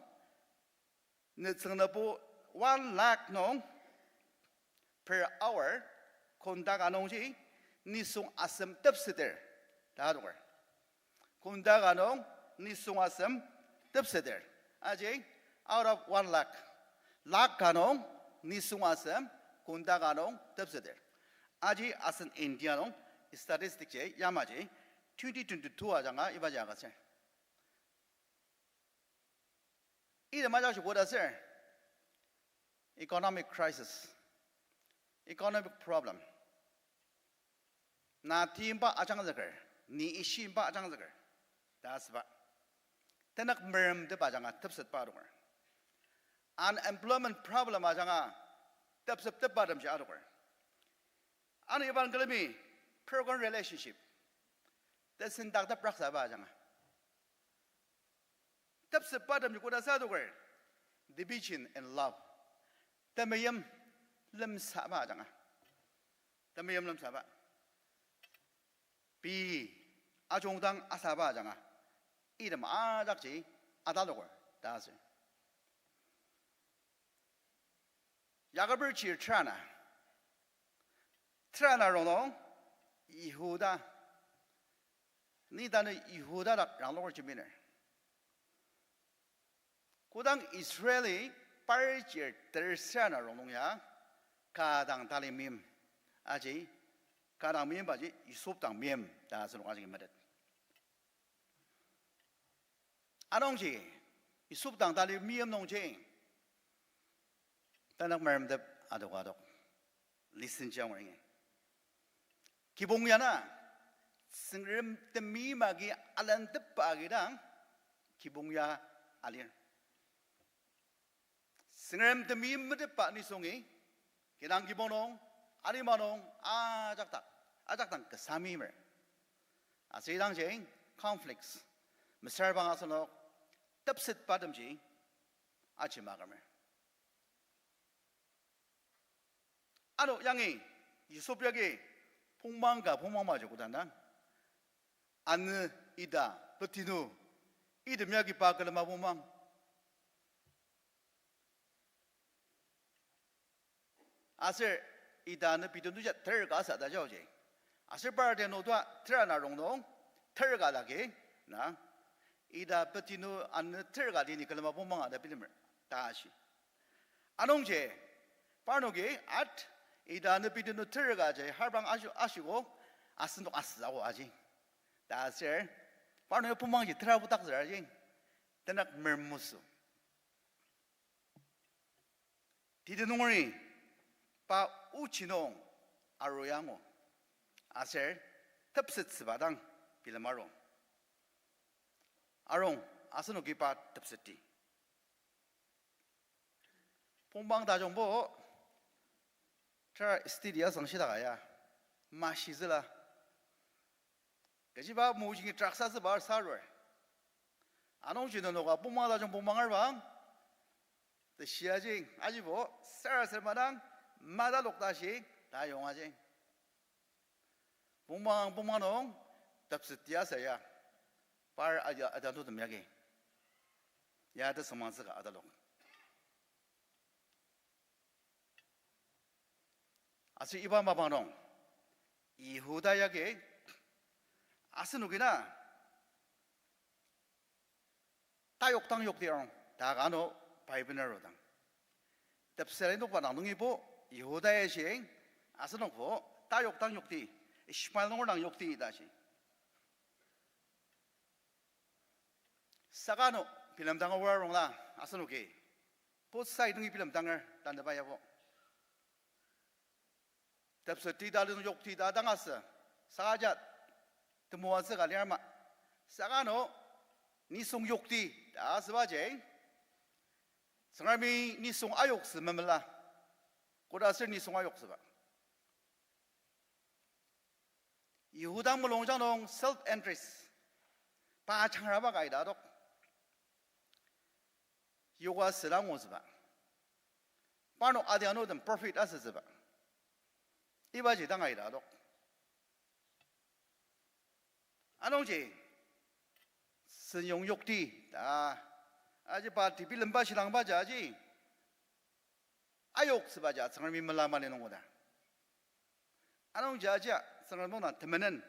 nütsüng nübo one lakh nung per hour, konda ka nungji nisung asem tepseter ta adoker. Konda ka nung nisung asem tepseter. Aji, out of one lakh, lakh ka nung nisung asem konda ka nung tepseter. Aji asen India nung statistic ji yamaji twenty twenty-two ajanga ibaji agütsür. Item ajak shi koda ser, economic crisis, economic problem. Na timba ajangzüker, ni ishimba ajangzüker ta asüba. Tenük meremtep ajanga tepsetba adoker. Unemployment problem ajanga tepsetba temji adoker. Ano iban külemi broken relationship, tesendaktep raksaba ajanga tepsetba temji koda sa adoker, division in love, temeim lemsaba ajanga, temeim lemsaba, pei ajungdang asaba ajanga, item ajakji ataloker ta asür. Yakob chir terana, terana rongnung Yihuda, ni tanü Yihuda dak rangloker jembiner. Kodang Israeli par chir tersana rongnung ya, ka dang tali meim, aji, ka dang meimbaji Yusuf dang meim ta asenok ajaki metet. Anungji, Yusuf dang tali meim nungji, tenük meremtep adok adok, listen ji angur ingi. Kibong ya na, Tsüngrem temeim agi alentepba agi dang, kibong ya alir. Tsüngrem temeim metepba nisungi, kidang kibong nung, alima nung, ajak dak, ajak dang kasa meimer. Aser idangji conflicts, mesüra bang asenok tepsetba temji ajima kümer. Ano yangi, Yusuf yagi, pongmang ka pongmang maji kodang dang, anü, ita, petinu, item yagi pa külema pongmang. Aser ita, anü, petinu ja ter ka asa ta jaoji. Aser par tenu tua terana rongnung ter ka dagi, na, Ita petinu anü ter ka lini külema pongmanga ta bilemer, ta ashi. Anungji, parnoki at, ita anü petinu ter ka ji harbang ashi-, ashiko, asenok asüako aji. Ta aser, parnoki pongmangji tera putaktsür aji. Tenük mermosü. Titi nungeri pa ochi nung aru ya angu. Aser tepsetsüba dang bilem aru. Arung, asenoki pa tepseti. Pongmang tajungbo, tera study asang shidaka ya, mashizüla. Kechiba mojingi trüksa süba sarur. Anungji nenoka pongmang tajung pongmang arbang, teshiajing, ajibo, sarasadem madang, matalok tashi, tayongaji. Pongmang, pongmang nung, tepseti asa ya. Par aja, aja tutem yagi. Ya tesüngmangtsü ka atalok. Aser iba mapang nung, Yihuda yagi, asenoki na, tayok dang yokti arung, ta ka ano Bible na arudang. Tepseta inokba dang nungibo, Yihuda ya shi, asenokbo, tayok dang yokti, Ishmael nunger dang yokti ta shi. Saka ano bilemdang aor arungla, asenoki, both side nungi bilemdanger, tantepa yabo. Tepseti ta lung yokti ta dang asü, saka ja, temoatsü ka lir ma. Saka ano, nisung yokti ta asübaji, Tsüngremi nisung ayoksü memela, koda aser nisung ayoksüba. Yihuda mulungjang nung self-interest, pa jangraba ka ita adok. Yoka süla angutsüba. Parnok adi anutem profit asütsüba. Ibaji dang aita adok. Anungji, senyong yokti ta, aji pa tebilemba shilangba ja aji, ayoksüba ja Tsüngremi mela mali nung oda. Anungji ajia Tsüngrem nung temenen,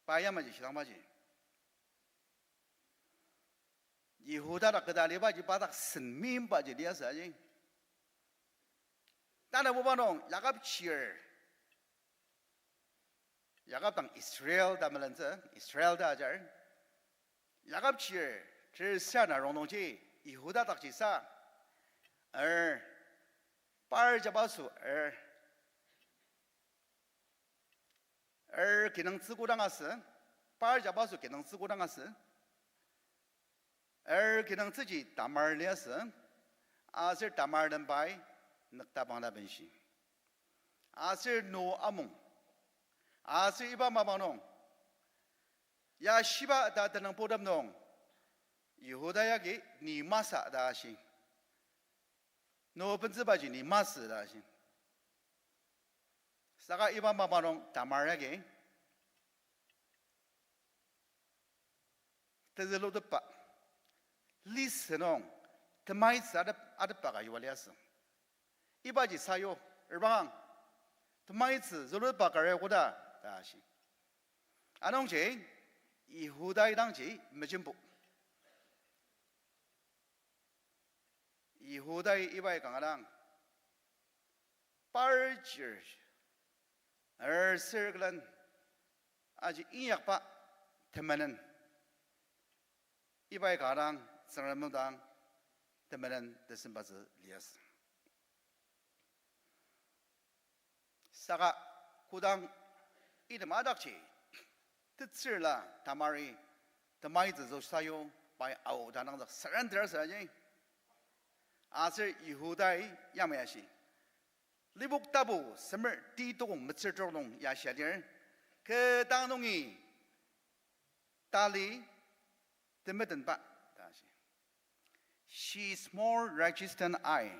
pa yamaji shilangbaji. Yihuda dak keta alibaji pa dak sen meimbaji liasü aji. Tanabuba nung Yakob chir. Yakob dang Israel ta melentsü, Israel ta ajar. Yakob chir, ter sa na rongnungji, Yihuda dakji sa. Er, par jabaso, er. Er kinungtsü kodang asü, par jabaso kinungtsü kodang asü. Er kinungtsüji Tamar liasü, aser Tamar den pai nüktabang ta benshi. Aser no amung, aser iba mapang nung, ya shiba ta tenüng putem nung, Yihuda yagi ni masü ta ashi. No bentsübaji ni masü ta ashi. Saka iba mapang nung Tamar yagi tezülutepba, list nung temaitsü atep-, atepba ka yua liasü. Ibaji sayu, erbangang, temaitsü zülutepba kar koda, ta ashi. Anungji, Yihuda idangji mejembo. Yihudai ibai kanga dang, par chir, er sür külen, aji inyakba temenen, ibai kanga dang Tsüngrem nung dang temenen tesembatsü liasü. Saka kodang item adakji, tetsürla Tamari temaitsü züsa yong pai ao ta nangzük surrender asüji. Aser Yihudai yamai ashi. Lipok tapu semer ti tokong metsür trok nung ya shia lir, kü dang nungi tali temetenba ta ashi. She is more righteous than I.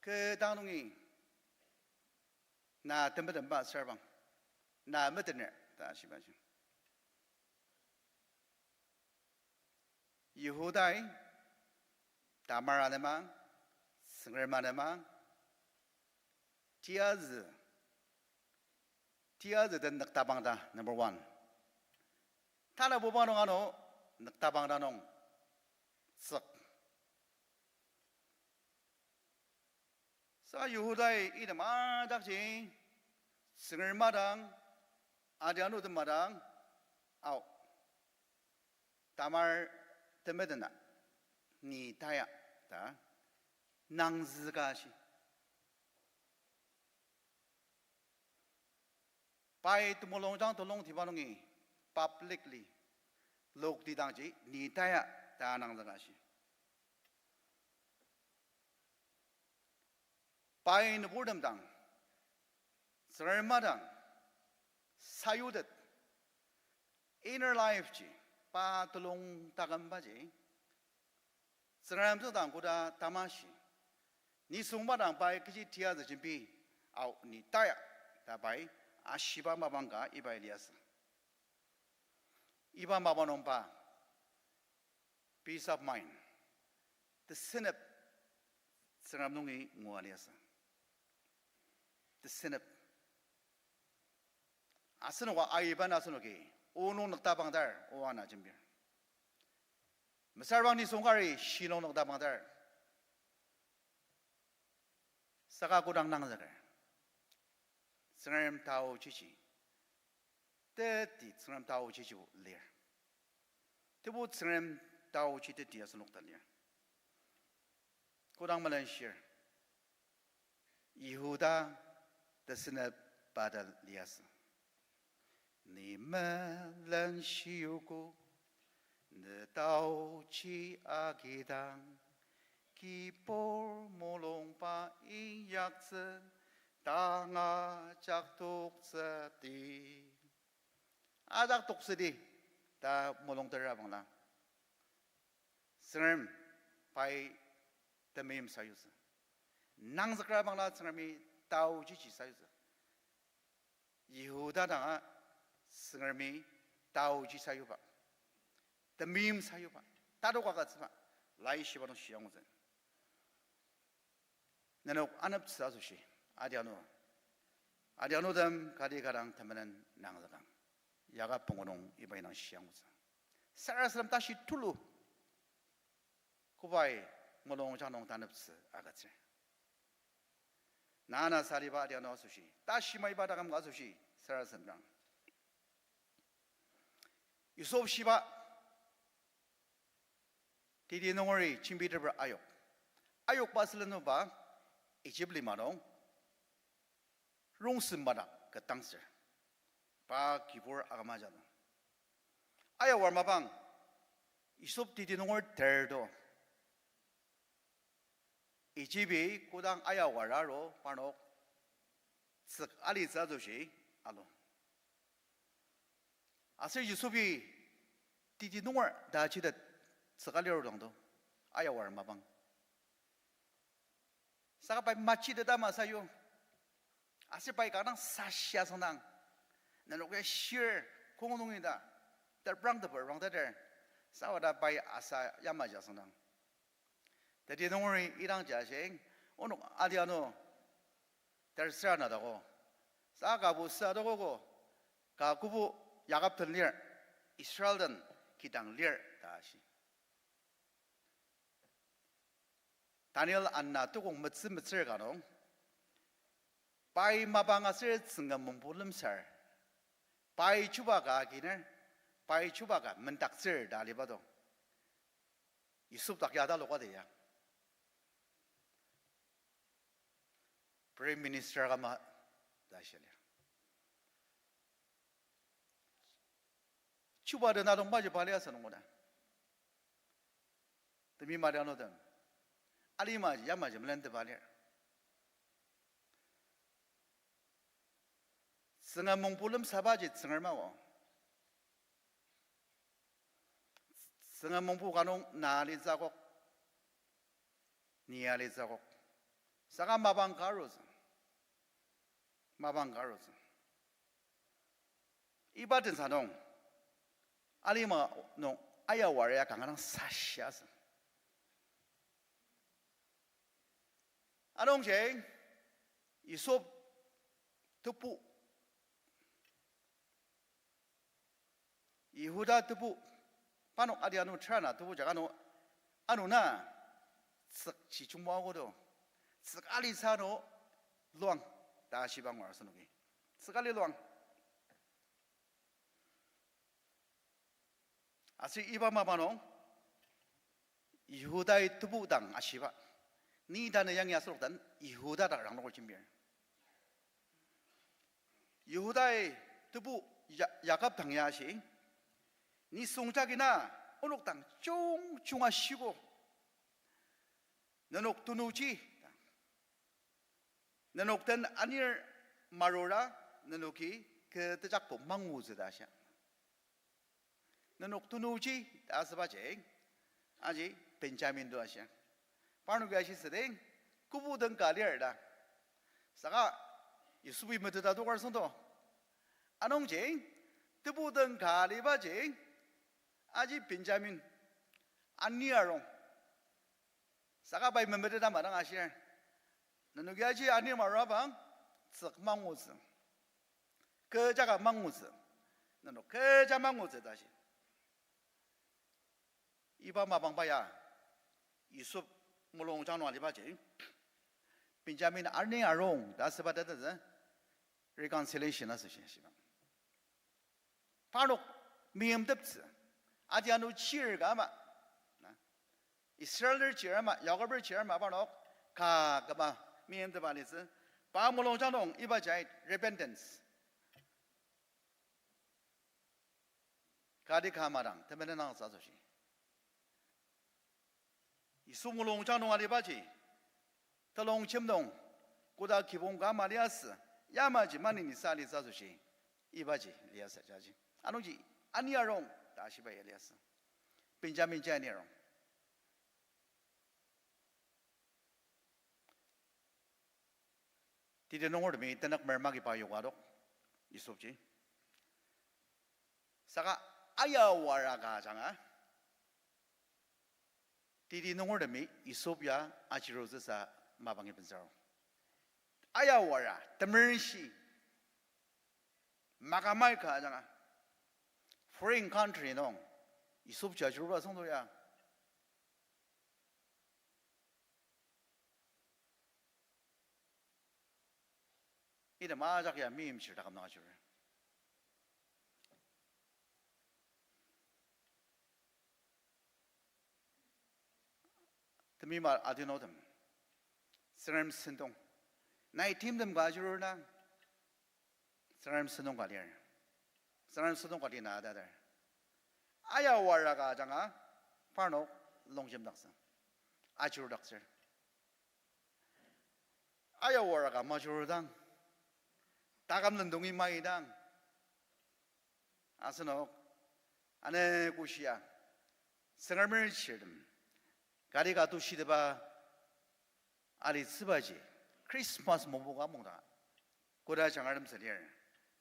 Kü dang nungi na temetenba asür bang, na metener ta ashibaji. Yihudai Tamar anema, Tsüngrem anema, tiyazü, tiyazü den nüktabang ta, number one. Tanabuba nung ano, nüktabang ta nung tsük. Saka Yihudai item adakji, Tsüngrem madang, adianu tem madang, ao, tamar temedena, ni taya, ta, nangzüka shi. Pai temulungjang telongtiba nungi publicly lokti dangji ni taya ta nangzüka shi. Pai nüburtem dang, Tsüngrem madang, sayutet, inner life ji, pa telung takümbaji, Tsüngrem tsüngdang koda tamashi, nisung madang pai kechi tiyazü jembi, ao ni taya, ta pai ashiba mapang ka ibai liasü. Iba mapang nung pa peace of mind, tesünep Tsüngrem nungi ngua liasü. Tesünep. Asenoka aiben asenoki, o nung nüktabang dar, o ana jembir. Mesüra bang nisung kari shi nung nüktabang dar. Saka kodang nangzüker, Tsüngrem taochiji, teti Tsüngrem taochiji lir. Tebu Tsüngrem taochi teti asenok ta lir. Kodang melenshir, Yihuda tesünep pa ta liasü. Ni melenshiogo, ne taochi agidang, kibur mulungba inyaktsü, tanga ajak toktsüdi. Ajak toktsüdi ta mulungtera bangla, Tsüngrem pai temeim sayutsü. Nangzükra bangla Tsüngremi taochiji sayutsü. Yihuda danga Tsüngremi taochi sayuba, temeim sayuba, tatok agütsüba, laishiba nung shiangutsü. Nenok aneptsü asoshi, adianu, adianutem kati kadang temenen nangzükang. Yaka pungu nung iba indang shiangutsü. Sarasadem tashi tulu. Kobai mulungjang nung taneptsü agütsür. Nana saliba adianu asoshi, tashi maiba taküm ka asoshi, sarasadem dang. Yusuf shiba, teti nungeri jembiteper ayok. Ayokba sülen nungba, Egypt lima nung, rongsen madak ketdangsür. Pa kibur akümaja nung. Ayawar mapang, Yusuf teti nunger ter to. Egypt-i kodang ayawar aru parnok tsük alitsü asoshi alu. Aser Yusufi teti nunger ta chitet tsük ali arudang to, ayawar mapang. Saka pai machiteta masayu. Aser pai kanga sashi asüngdang, nenok ya shir kong nungi ta, teprang teper rangteter. Saka ta pai asa yamaji asüngdang, teti nungeri idangji ashi, onok adianu tersüra na dako. Saka bu sa dokogo, ka kobo Yakob den lir, Israel den kidang lir ta ashi. Daniel ana tukong metsü metsür ka nung, pai mapang aser Tsüngrem mungbu lemsar, pai chuba ka aginer, pai chuba ka mendaktsür ta aliba to. Yusuf dak ya ta loka de ya. Prime Minister kama ta shia lir. Chuba den adongbaji pa lia asünung koda, temi mari anutem, alima yamaji melenteba lir. Tsüngrem mungbu lemsabaji Tsüngrem ao. Tsüngrem mungbu ka nung na alitsü akok, ni alitsü akok. Saka mapang ka arutsü. Mapang ka arutsü. Iba tensa nung, alima nung ayawara kanga dang sashi asü. Anungji, Yusuf tebu, Yihuda tebu, Parnok adi ano tera na tebu jaka ano, ano na tsük ji chungmo ago do. Tsük alisa ano luang ta shiba ngur asenoki. Tsük ali luang. Aser iba mapa nung, Yihudai tebu dang ashiba. Ni tanü yangi asenok den Yihuda dak rangloker jembir. Yihudai tebu Ya-, Yakob dang ya ashi, nisung jagi na onok dang jungjunga shiko. Nenok tenuji, nenok den anir marura, nenoki kü tejakbo mangutsü ta ashia. Nenok tenuji ta asübaji, aji Benjamin to ashia. Parnoki ashi süding, kübu den ka lir ta. Saka Yisubi meteta tokar süngdo. Anungji, tebu den ka alibaji, aji Benjamin, ani arung. Saka pai memeteta madang ashir. Nenoki aji ani marabang, tsük mangutsü. Kecha ka mangutsü. Nenok kecha mangutsü ta shi. Iba mapangba ya, Yusuf mulungjang nung alibaji, Benjamin ani arung ta asüba tetezü, reconciliation asoshi shiba. Parnok meimteptsü, adi ano chir ka ama, na, Israeler chir ama, Yakober chir ama parnok ka küma meimtepa alitsü. Pa mulungjang nung iba jai repentance. Kati ka madang, temenen nangtsü asoshi. Yisu mulungjang nung alibaji, telongjem nung, koda kibong ka ama liasü, yamaji maneni sa alitsü asoshi, ibaji liasü jaji. Anungji, ani arung, ta shiba ya liasü. Benjamin ji ani arung. Teti nungertemi tenük mermakiba yogadok, Yusufji. Saka ayawara ka ajanga, teti nungertemi Yusuf ya ajirutsüsa mapangi benzüro. Ayawara, temershi, makamai ka ajanga, foreign country nung, Yusuf ji ajiruba süngdo ya. Ida majak ya meimchir taküm nung ajir. Temima adinotem. Tsüngrem sentong. Nai timtem ka ajurur na. Tsüngrem sentong ka lir. Tsüngrem sentong ka lina adader. Ayawara ka ajanga parnok longjemdaktsü. Ajurudaktsür. Ayawara ka majurudang, taküm lendongi maidang, asenok, ane kushia, Tsüngremer chirtem, kati ka tushitepa alitsübaji, Christmas momoka mungdang, koda jangratem sü lir,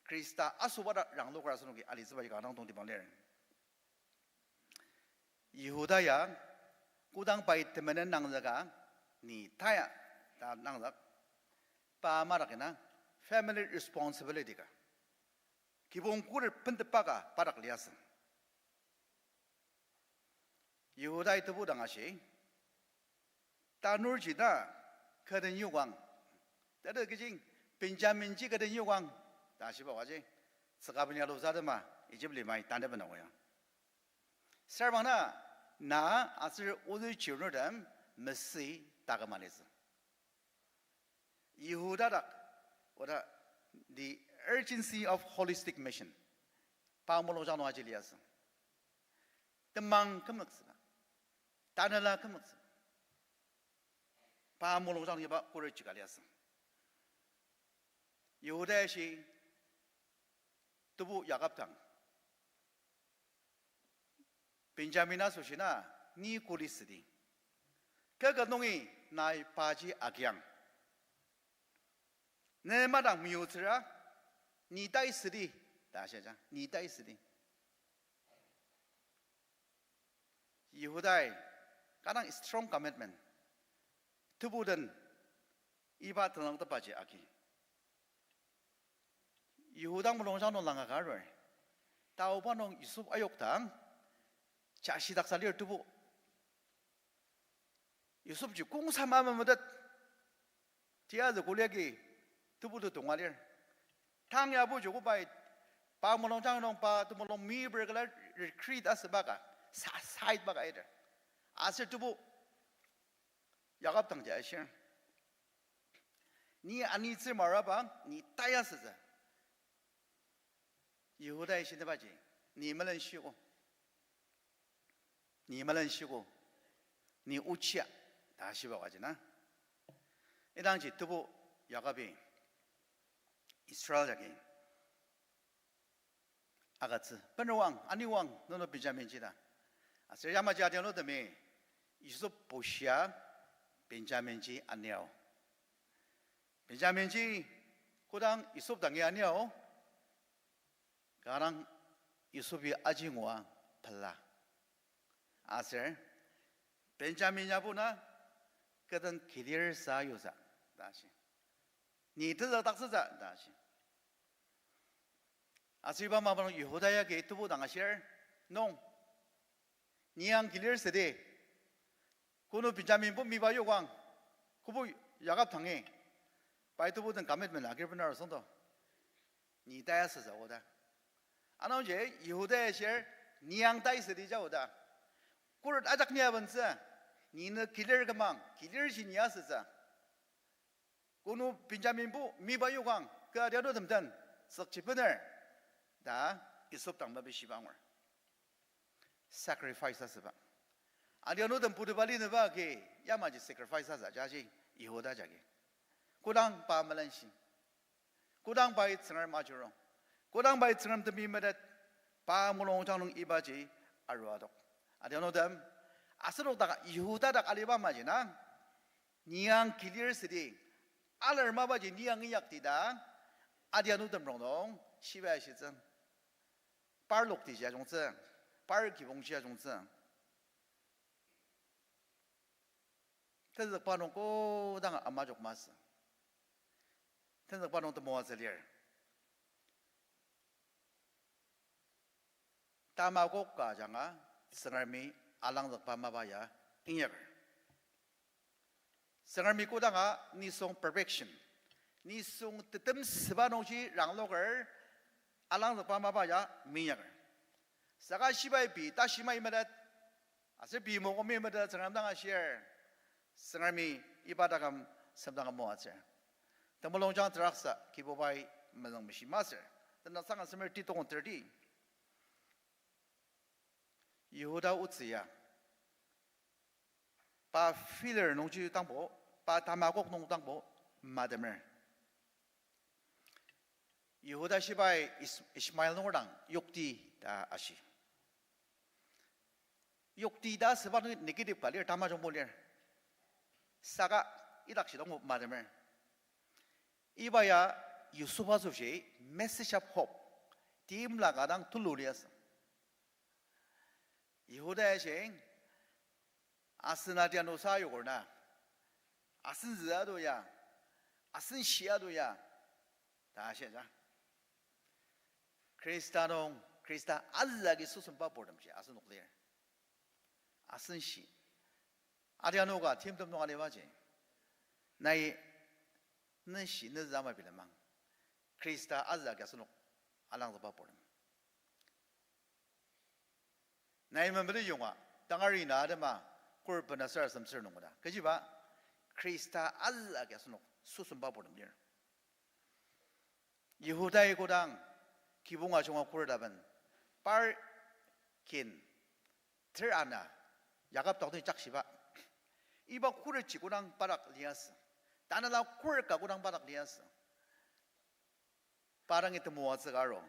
Khrista asoba dak rangloker asenoki alitsübaji kanga tongtibang lir. Yihuda ya, kodang pai temenen nangzüka, ni taya ta nangzük, pa madak ina, family responsibility ka, kibong khuret bendeba ka pa dak liasü. Yihudai tebu dang ashi, tanurji na kü den yokang, tete kechi Benjamin ji kü den yokang ta shiba waji, tsüka beni alusa tema Egypt limai tanü bena oya. Serbang na, na aser ozü chirnurtem mesü taküm alitsü. Yihuda dak, oda the urgency of holistic mission. Pa mulungjang nung aji liasü. Temang kümzüktsüba, tanela kümzüktsüba, pa mulungjang nung iba khuret ji ka liasü. Yihuda ashi, tebu Yakob dang, Benjamin asoshi na, ni kuli südi. Kü ket nungi nai paji agiang. Ne madang meyutsüra, ni tai südi, ta shia ja, ni tai südi. Yihudai, kanga strong commitment. Tebu den, iba tenüngtepaji agi. Yihuda mulungjang nung langa ka arur. Taoba nung Yusuf ayokdang, Jashidaksa lir tebu. Yusupji kongsa mamemetet. Tiyazü kuliaki tebu tetonga lir. Tang yabo joko pai, pa mulungjang nung pa temulung meyiper kala retreat asüba ka, sa-, side ba ka iter. Aser tebu Yakob dangji ashir, ni anitsü marabang, ni taya sütsü. Yihuda ishinebaji, ni melenshiko. Ni melenshiko. Ni ochia. Ta shiba waji na. Idangji tebu Yakobi Israel jagi agütsü. Bener wang, ani wang, nenok Benjaminji ta. Aser yamaji adianutemi Yusuf bushia Benjaminji aniao. Benjaminji kodang Yusuf dangi aniao, kanga Yusufi aji ngua pela. Aser Benjamin yabo na, kü den kilir sayutsü, ta shi. Ni tezüdaktsütsü, ta shi. Aser iba mapang Yihuda yagi tebu dang ashir, nung, ni ang kilir südi, kono Benjaminbo miba yokang, kobo Yakob dangi, pai tebu den commitment agir bener asüngdo. Ni taya sütsü oda. Anungji Yihuda ashir, ni ang tai südi ja oda. Khuret ajak ni abentsü, ni ne kilir kümang, kilir ji ni asütsü. Kono Benjaminbo miba yokang, kü adianutem den tsükchi bener, ta Yusuf dang mapishiba angur. Sacrifice asüba. Adianutem putiba linüba agi yamaji sacrifice asü jaji Yihuda jagi. Kodang pa melenshi, kodang pai Tsüngrem ajurung, kodang pai Tsüngrem temi metet, pa mulungjang nung ibaji arua adok. Adianutem, asenok dak Yihuda dak aliba maji na, ni ang kilir südi, alar mapaji ni ang inyakdi ta, adianutem rongnung shiba ashitsü. Par lokti ji ajungtsü, par kibong ji ajungtsü. Tenzükba nung kodanga ama jok masü. Tenzükba nung temoatsü lir. Tamakok ka ajanga Tsüngremi alangzükba mapa ya inyaker. Tsüngremi kodanga nisung perfection, nisung tetemsüba nungji rangloker alangzükba mapa ya minyaker. Saka shibai pei tashi maimetet, aser pei mokomi metet Tsüngrem dang ashir, Tsüngremi iba taküm semdang moatsür. Temulungjang teraksa Kibubai mezüngmeshi masür. Tenüngsang asemer ti tokong thirty. Yihuda otsü ya, pa failure nungji dangbo, pa tamakok nung dangbo matemer. Yihuda shibai Is-, Ishmael nunger dang yokti ta ashi. Yokti ta asüba nung negative ka lir, tamajungbo lir. Saka idakji dangbo matemer. Iba ya Yusuf asoshi message of hope, timla ka dang tulu liasü. Yihuda ashi, asen adianu sa yoker na, asen zü ado ya, asen shi ado ya, ta ashija. Khrista nung, Khrista azü agi süsümba purtem ji asenok lir. Asen shi. Adianu ka timtem nung alibaji, nai ne shi ne zü ama bilemang. Khrista azü agi asenok alangzükba purtem. Nai membeti yonga, tangari na atema, khuret bena sarasadem sür nung oda. Kechiba, Khrista azü agi asenok süsümba purtem lir. Yihudai kodang kibong ajunga khuret aben, par kin ter ana, Yakob dak nung jakshiba, iba khuretji kodang padak liasü. Tanela khuret ka kodang padak liasü. Pa dangi temoatsü ka aru.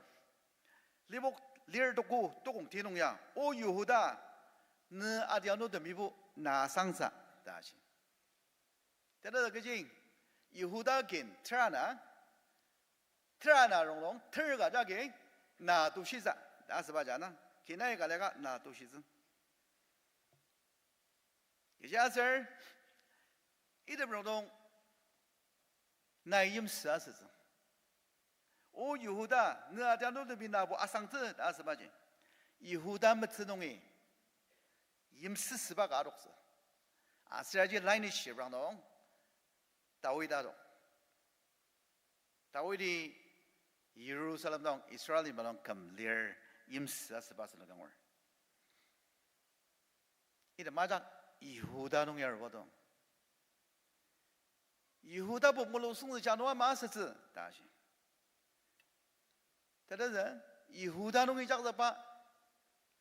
Lipok lir tuku tukong ti nung ya, O Yihuda, ne adianutemibo na sangsa, ta shi. Teta kechi, Yihuda kin ter ana, ter ana rongnung, ter ka jagi na tushisa, ta asüba jana, kinai ka leka na tushitsü. Kechiaser, item rongnung nai yimsü asütsü. O Yihuda, ne adianutemi nabo asangtsü ta asübaji, Yihuda metsü nungi yimsüsüba ka adoktsü. Aser aji lineage reprang nung Dawid adok. Dawidi Yirusalem nung Israel yimla nung küm lir yimsü asüba asenoki angur. Item ajak Yihuda nung ya aruba dang, Yihudabo mulu süngzü jano ama asütsü ta shi. Tetezü, Yihuda nungi jakzükba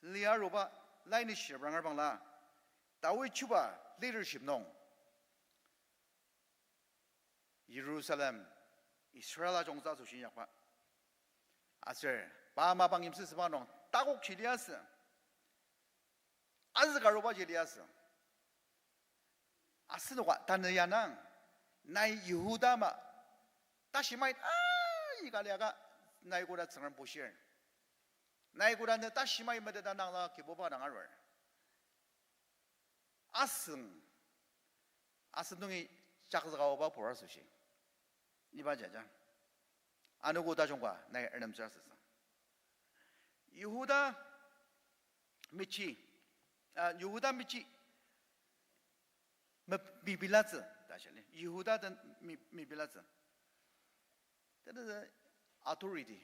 lia aruba lineage reprang bangla, Dawid chuba leadership nung Yirusalem, Israel ajungtsü asoshi inyakba. Aser pa mapang yimsüsüba nung takok ji liasü, azükaruba ji liasü. Asenoka tanü yanang, nai Yihuda ama, tashi mait aika liaka, nai koda Tsüngrem bushir. Nai koda ne tashi mai meteta nangla Kibuba dang arur. Asüng, asüng nungi jakzüka aoba pur asoshi. Iba jaja, anogo tajungba nai ernemtsü asütsü. Yihuda mechi, ah, Yihuda mechi me-, mebilatsü ta shia lir. Yihuda den me-, mebilatsü. Tetezü authority.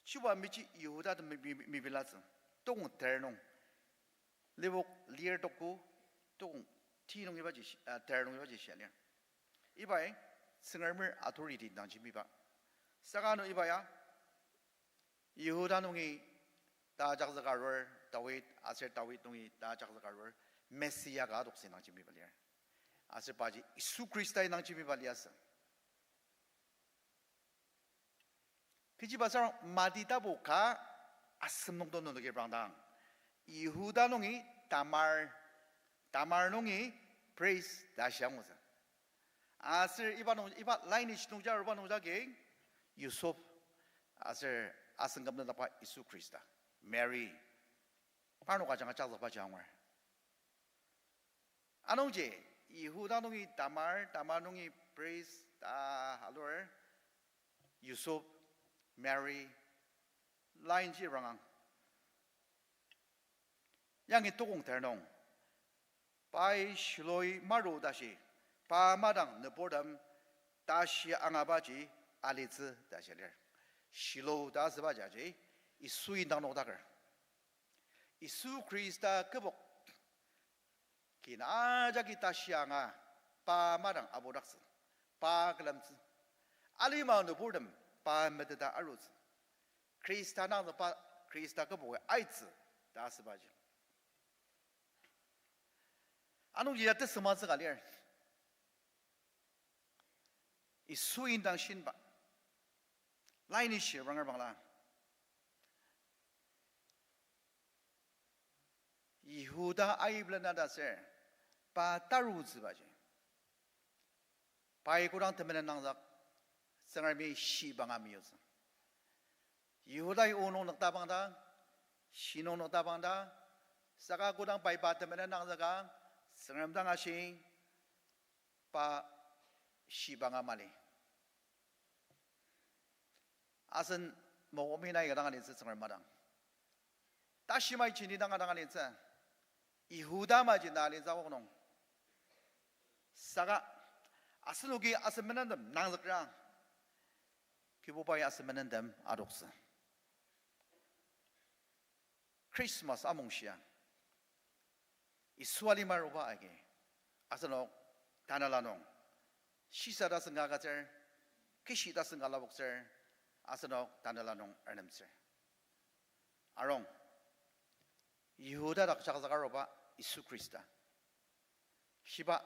Chuba mechi Yihuda den me-, me-, mebilatsü. Tokong ter nung, Lipok lir toko, tokong ti nung ibaji shi-, ah, ter nung ibaji shia lir. Ibai Tsüngremer authority dangji meyipa. Saka ano iba ya Yihuda nungi ta jakzüka arur Dawid, aser Dawid nungi ta jakzüka arur Mesia ka adoktsü nangji meyipa lir. Aser paji Yisu Khrista nangji meyipa liasü. Kechiba sür Mati tapu ka asem nung to nenoki reprangdang, Yihuda nungi Tamar, Tamar nungi priest ta shia angutsü. Aser iba nung, iba lineage nungji aruba nungjagi Yusuf, aser asüng kümdakba Yisu Khrista, Mary, parnok ajanga jakzükba ji angur. Anungji, Yihuda nungi Tamar, Tamar nungi priest ta alur, Yusuf, Mary, line ji rangang. Yangi tokong ter nung, pai Shiloi maru tashi, pa madang nüburtem tashi angabaji alitsü ta shia lir. Shilo ta asüba jaji, Yisu indang nokdaker. Yisu Khrista kübok kin ajaki tashi anga, pa madang abudaktsü, pa külemtsü. Alima nüburtem pa meteta arutsü. Khrista nangzükba, Khrista kübok aitsü ta asübaji. Anungji ya tesüngmangtsü ka lir. Yisu indang shinba, lineage repranger bangla, Yihuda aiblenata ser, pa tarutsübaji, pai kodang temenen nangzük, Tsüngremi shibanga meyutsü. Yihudai o nung nüktabangdang, shi nung nüktabangdang, saka kodang pai pa temenen nangzüka, Tsüngrem dang ashi, pa shibanga mali. Asen mokomi nai ka dang alitsü Tsüngrem madang. Tashi mai chini dang dang alitsü. Yihuda maji na alitsü akok nung. Saka asenoki asen menentem nangzükrang, Kibubai asen menentem adoktsü. Christmas amungshia, Yisu alima aruba agi, asenok tanela nung shisa tasen ka agütsür, kishi tasen ka lapoktsür, asenok tanela nung ernemtsür. Arung, Yihuda dak jakzüka aruba Yisu Khrista, shiba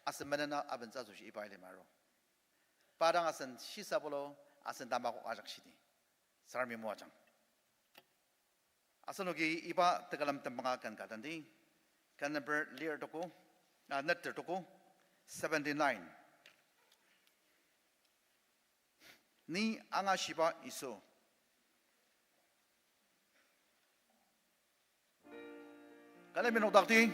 asen menena abentsü asoshi iba alima aru. Pa dang asen shisa bulu, asen tamakok ajak shidi. Tsüngremi moajang. Asenoki iba tekülem tembanga ken ka tendi, ken number lir tuku, ah, neter tuku, seventy-nine. Ni angashiba Yisu. Kane minok dakti.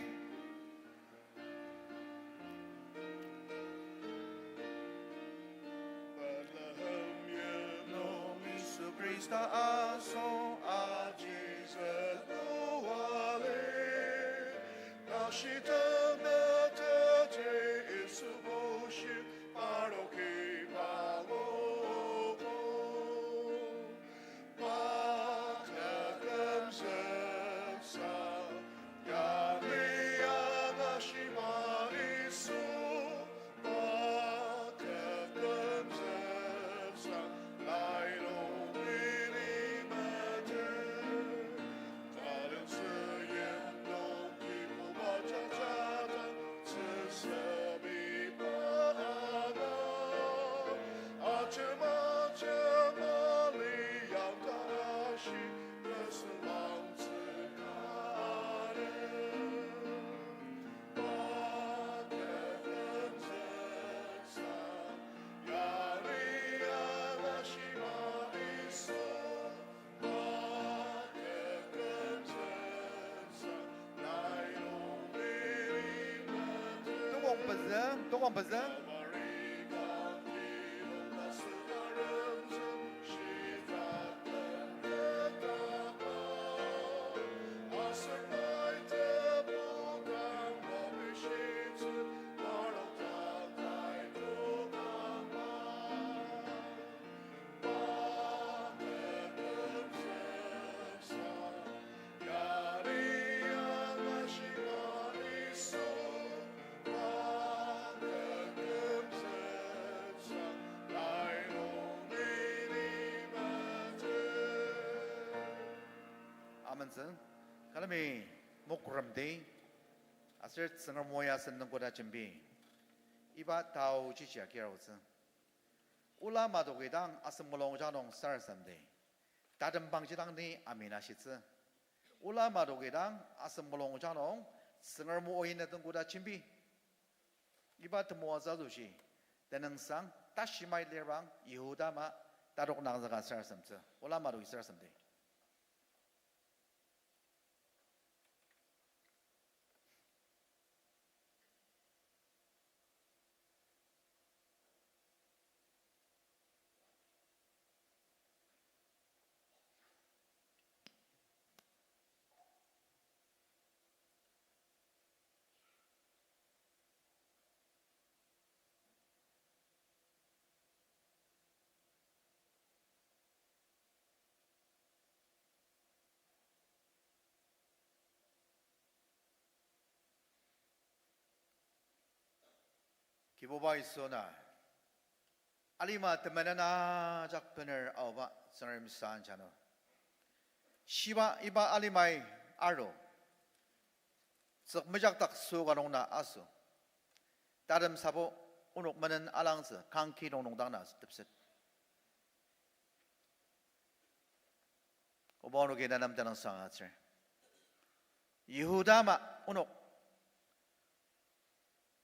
Bethlehem yimnung Yisu Khrista asoshi, Jesus Lua lir. Shitemetete Yisu bushi parnoki bangogo. Pa teküm züngsa, yani angashima Yisu. Pa teküm züngsa, nai nung bini mete. Talentsa yin nung kibuba jajadang, tsüsemi pa anga. Ajema jema liyang tarashi, tesüngmangtsü kare. Pa teküm züngsa, yani angashima Yisu. Tokong pezü, tokong pezü. Amentsü, külemi mokrem di, aser Tsüngrem o ya sen nungkoda jembi, iba tao jiji akir aotsü. Ola madoki dang asem mulungjang nung sarasademdi, tatembang jidang ni amen ashitsü. Ola madoki dang asem mulungjang nung Tsüngrem o ina nungkoda jembi. Iba temoatsü asoshi, tenüngsang, tashimai lirbang, Yihuda ama, tatok nangzüka sarasademtsü. Ola madoki sarasademdi. Kibuba Yisu na, alima temenen ajak bener aoba Tsüngrem san jano. Shiba iba alimai aru, tsükmejakdak süoka nung na aso, tatem sabo onok menen alangtsü kangki nung nungdang na tepset. Oba onoki na nem tenüngsang agütsür. Yihuda ama onok,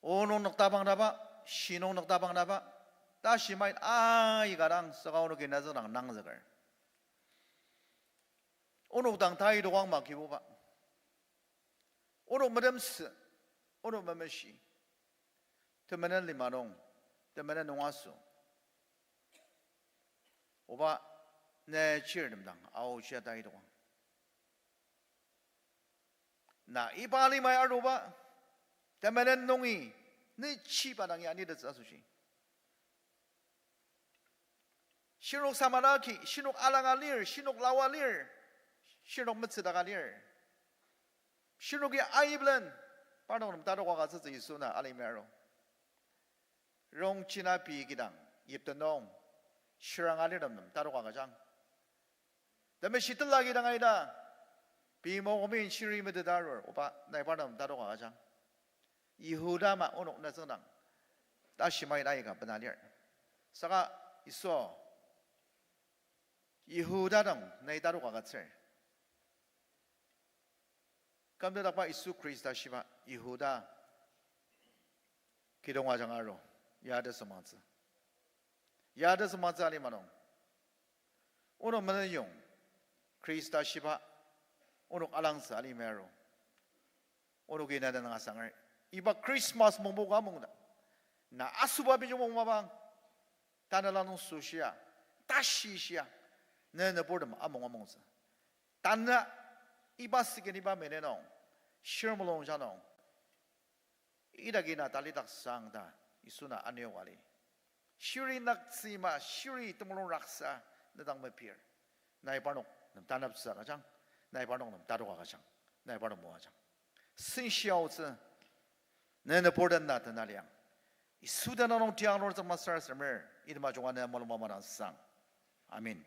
o nung noktabang naba, shi nung noktabang naba, tashimai aika dang saka onoki na züngdang nangzüker. Onok dang tai dokang ma Kibuba. Onok medemsü, onok memeshi. Temenen lima nung, temenen nung aso, Oba, ne chirtem dang aochia tai dokang. Na iba alimai aruba, temenen nungi, ne chiba dang ya nitettsü asoshi, shinok samara ki, shinok alanga lir, shinok lawa lir, shinok metsüdaka lir, shinoki aiblen, parnok nem tatok agütsütsü Yisu na alimai aru. Rong china pei kidang yipten nung, shirang alirtem nem tatok agüjang. Temeshi tela kidang aita, pei mokomin shiri meteta arur, Oba, nai parnok nem tatok agüjang. Yihuda ama onok na züngdang, tashimai aika bena lir. Saka Yisu, Yihuda dang nai tatok agütsür. Kümdakba Yisu Khrista shiba Yihuda kidong ajanga aru, ya tesüngmangtsü. Ya tesüngmangtsü alima nung, onok meneyong Khrista shiba onok alangtsü alimai aru, onoki na tenüng asanger. Iba Christmas mungbo ka mungdang, na asüba bijung mung mapang, tanela nung süshia, tashi shia, ne nüburtem amung amungtsü. Tanü iba second iba minute nung, shirmulung ja nung, Idaki na talidaksang ta Yisu na anogo ali. Shiri naktsüma, shiri temulung raksa, na dang mepir. Nai parnok nem tanaptsü agüjang, nai parnok nem tatok agüjang, nai parnok moajang. Senshi aotsü, ne nüburtem na tena liang. Yisu tenüng nung tiang lur tsüngmasar semer, item ajunga ne mulung mamadang sang. Amen.